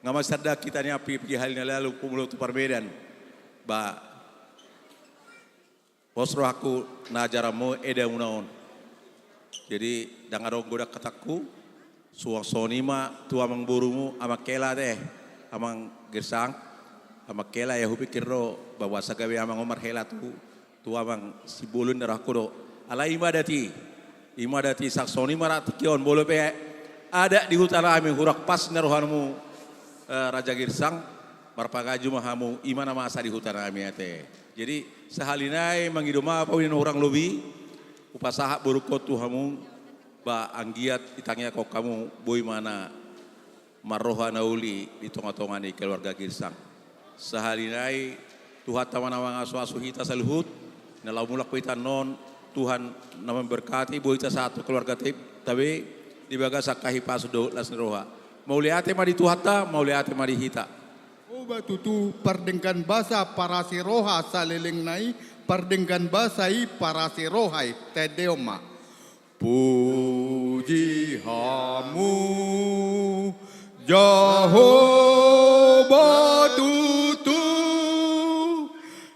nga masandang hita nian piga hali na lalu, pumulok tu par Medan. Ba pos rohangku na ajaranmu edamuna on. Jadi, ndang adong godang hatangku, suang songon i ma tu amang borumu, amang Kela ate, amang Girsang, amang Kela, ia hupikir do, ba boasa gabe amang on marhela tu, tu amang Simbolon, ndang rohangku do. Alai i ma adat i, i ma adat i, songon i ma rap tingki on, molo pe adat di huta nami hurang pas ni rohamu, eh, Raja Girsang, marpangaju ma hamu, i ma na masa di huta nami ate. Jadi, sahali nai mangido maaf ahu di na hurang lobi, hupasahat borungkon tu hamu, ba anggiat ditangiangkon hamu, boi ma na marroha na uli di tongatonga ni keluarga Girsang. Sahali nai, Tuhanta ma na mangasuasu hita saluhut, na laho mulak pe hita annon, Tuhan na memberkati, boi tasahat tu keluargata be, di bagasan hahipason dohot las ni roha. Mauliate ma di Tuhanta, mauliate ma di hita. Jahowa tutu pardenggan basa parasi roha salelengna i, pardenggan basa i parasi roha i, taendehon ma. Puji hamu, Jahowa tutu,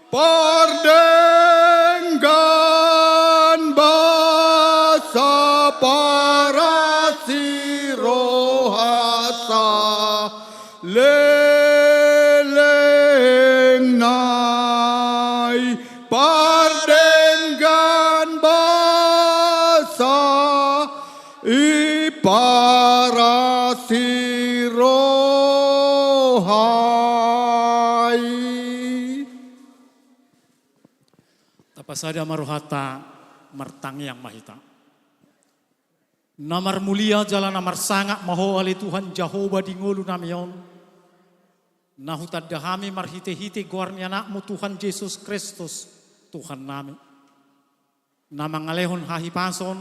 pardenggan basa parasi roha salelengna i, pardenggan basa i parasi roha i. Tapasada ma rohanta, martangiang ma hita. Na marmulia jala na marsangap ma Ho ale Tuhan Jahowa di ngolu nami on, na hutanda hami marhitehite goar ni Anakmu Tuhan Jesus Kristus, Tuhan nami. Na mangalehon hahipason,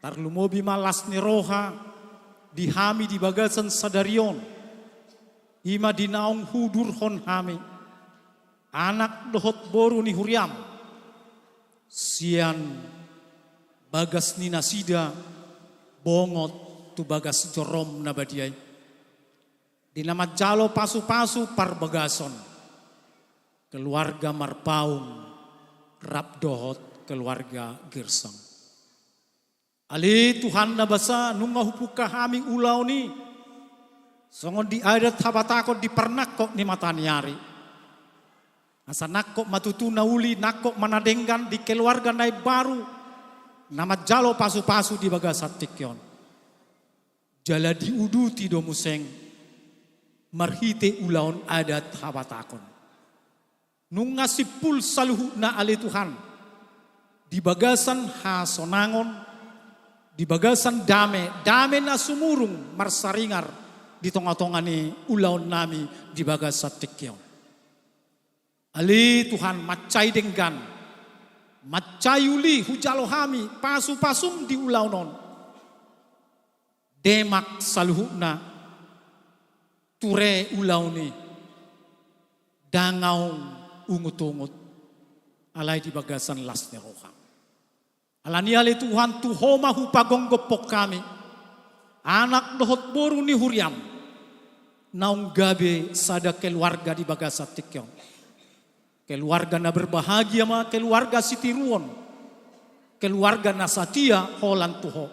tarlumobi ma las ni roha di hami di bagasan sadari on, i ma di naung huudurhon hami anak dohot boru ni huriam, sian bagas ni nasida bongot tu bagas jorom na badia i. Di na manjalo pasupasu parbagason keluarga Marpaung rap dohot keluarga Girsang. Ale Tuhan na basa, nunga hupungka hami ulaon i, songon di adat habatahon di parnangkok ni mataniari. Asa nangkok ma tutu na uli, nangkok ma na denggan di keluarga na imbaru, na manjalo pasupasu di bagasan tingki on. Jala diuduti do muse marhite ulaon adat habatahon. Nunga simpul saluhutna ale Tuhan, di bagasan hasonangon, di bagasan dame, dame na sumurung marsaringar di tongatonga ni ulaon nami di bagasan tingki on. Ale Tuhan, mansai denggan, mansai uli hujalo hami pasupasum di ulaon on. Demak saluhutna, ture ulaon i, ndang ahu ungutungut, alai di bagasan las ni roha. Alani i ale Tuhan, tu Ho ma hupagomgophon hami, anak dohot boru ni huriam, naung gabe sada keluarga di bagasan tingki on. Keluarga na berbahagia ma keluarga sitiruon, keluarga na satia holan tu Ho.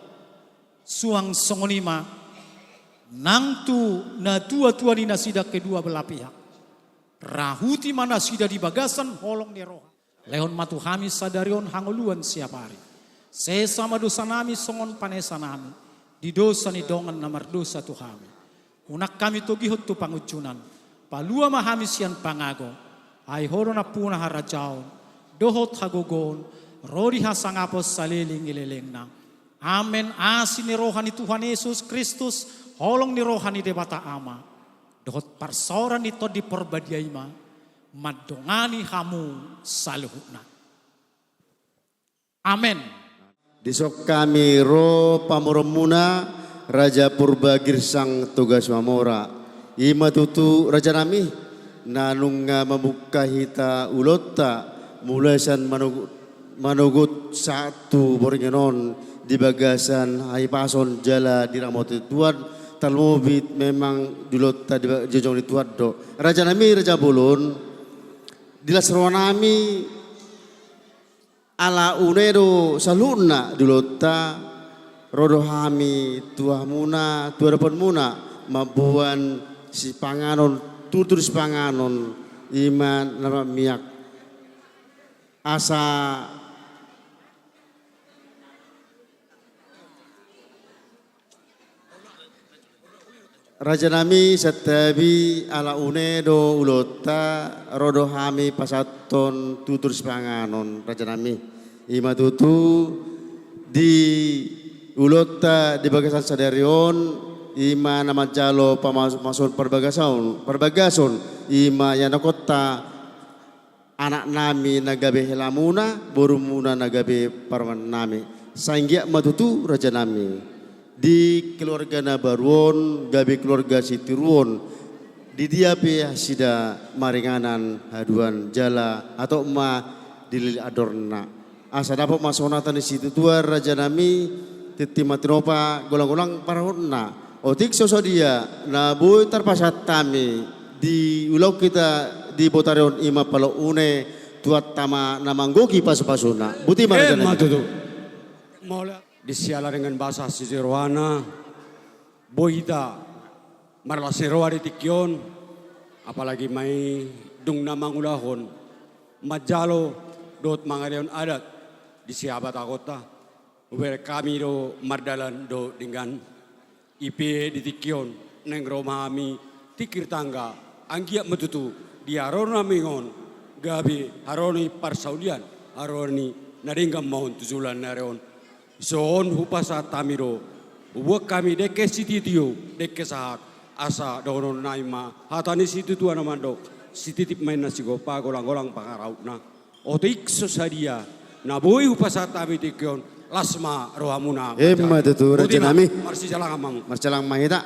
Suang songon i ma nang tu natuatua ni nasida kedua belah pihak. Rahuti ma nasida di bagasan holong ni roha. Lehon ma tu hami sadari on hangoluan siapari. Sesa ma dosa nami songon panesa nami di dosa ni dongan na mardosa tu hami. Unang hami togihon tu pangunjunan. Palua ma hami sian pangago. Ai Ho do nampuna harajaon dohot hagogoon ro di hasangapon saleleng ni lelengna. Amen. Asi ni roha ni Tuhan Yesus Kristus, holong ni roha ni Debata Ama, dohot parsaoran ni Tondi Porbadia i ma mandongani hamu saluhutna. Amen. Dison hami ro pamoruonmuna, Raja Purba Girsang Toga Simamora. I ma tutu, rajanami, na nunga mamungka hita ulaonta, mulai sian manogot, manogot sahat tu borngin on di bagasan hahipason jala diramoti Tuhan, tarlumobi memang di ulaonta di ba-, dijunjung ni Tuhan do. Rajanami, raja bolon, di las rohanami, ala une do saluhutna di ulaonta, ro do hami tu hamuna, tu adopanmuna, mamboan sipanganon, tutur sipanganon, i ma na miak. Asa Rajanami, santabi, ala une do ulaonta, ro do hami pasahathon tutur sipanganon, rajanami. I ma tutu di ulaonta di bagasan sadari on, i ma na manjalo pamas-, pamasuon parbagason, parbagason, i ma ianakhonta, anaknami na gabe helamuna, borumuna na gabe parumaennami. Sai anggiat ma tutu, rajanami, di keluarga na baru on gabe keluarga sitiruon, di dia pe nasida maringanan haduan jala hatop ma dilili andorna. Asa dapot ma sonatan ni situtua, rajanami, tintin ma tinopa, golanggolang parahutna. Otik so sadia na boi tarpasahat hami di ulaon hita di botari on, i ma pala une, Tuhanta ma na manggohi pasupasuna. Botima, rajanami. Emma tutu. Mauliate. Di siala dengan basa siseroana, boi hita marlas ni roha di tingki on, apalagi ma i dung na mangulahon, manjalo dohot mangalehon adat di sihabatakonta. Hubereng hami do mardalan dohot denggan. I pe di tingki on naeng ro ma hami tingkir tangga, anggiat ma tutu di haroro nami on gabe haroro ni parsaulian, haroro ni na denggan ma on tu joloan ni ari on. Dison hupasahat hami do, hubuat hami dengke sitio, dengke sahat, asa dohonon nami ma hata ni situtua na mandok, sititip ma inna sigompa, golanggolang pangarahutna. Otik so sadia na boi hupasahat hami tingki on, las ma rohamuna. Emma tutu, rajanami. Marsijalangan ma hamu. Marsijalangan ma hita.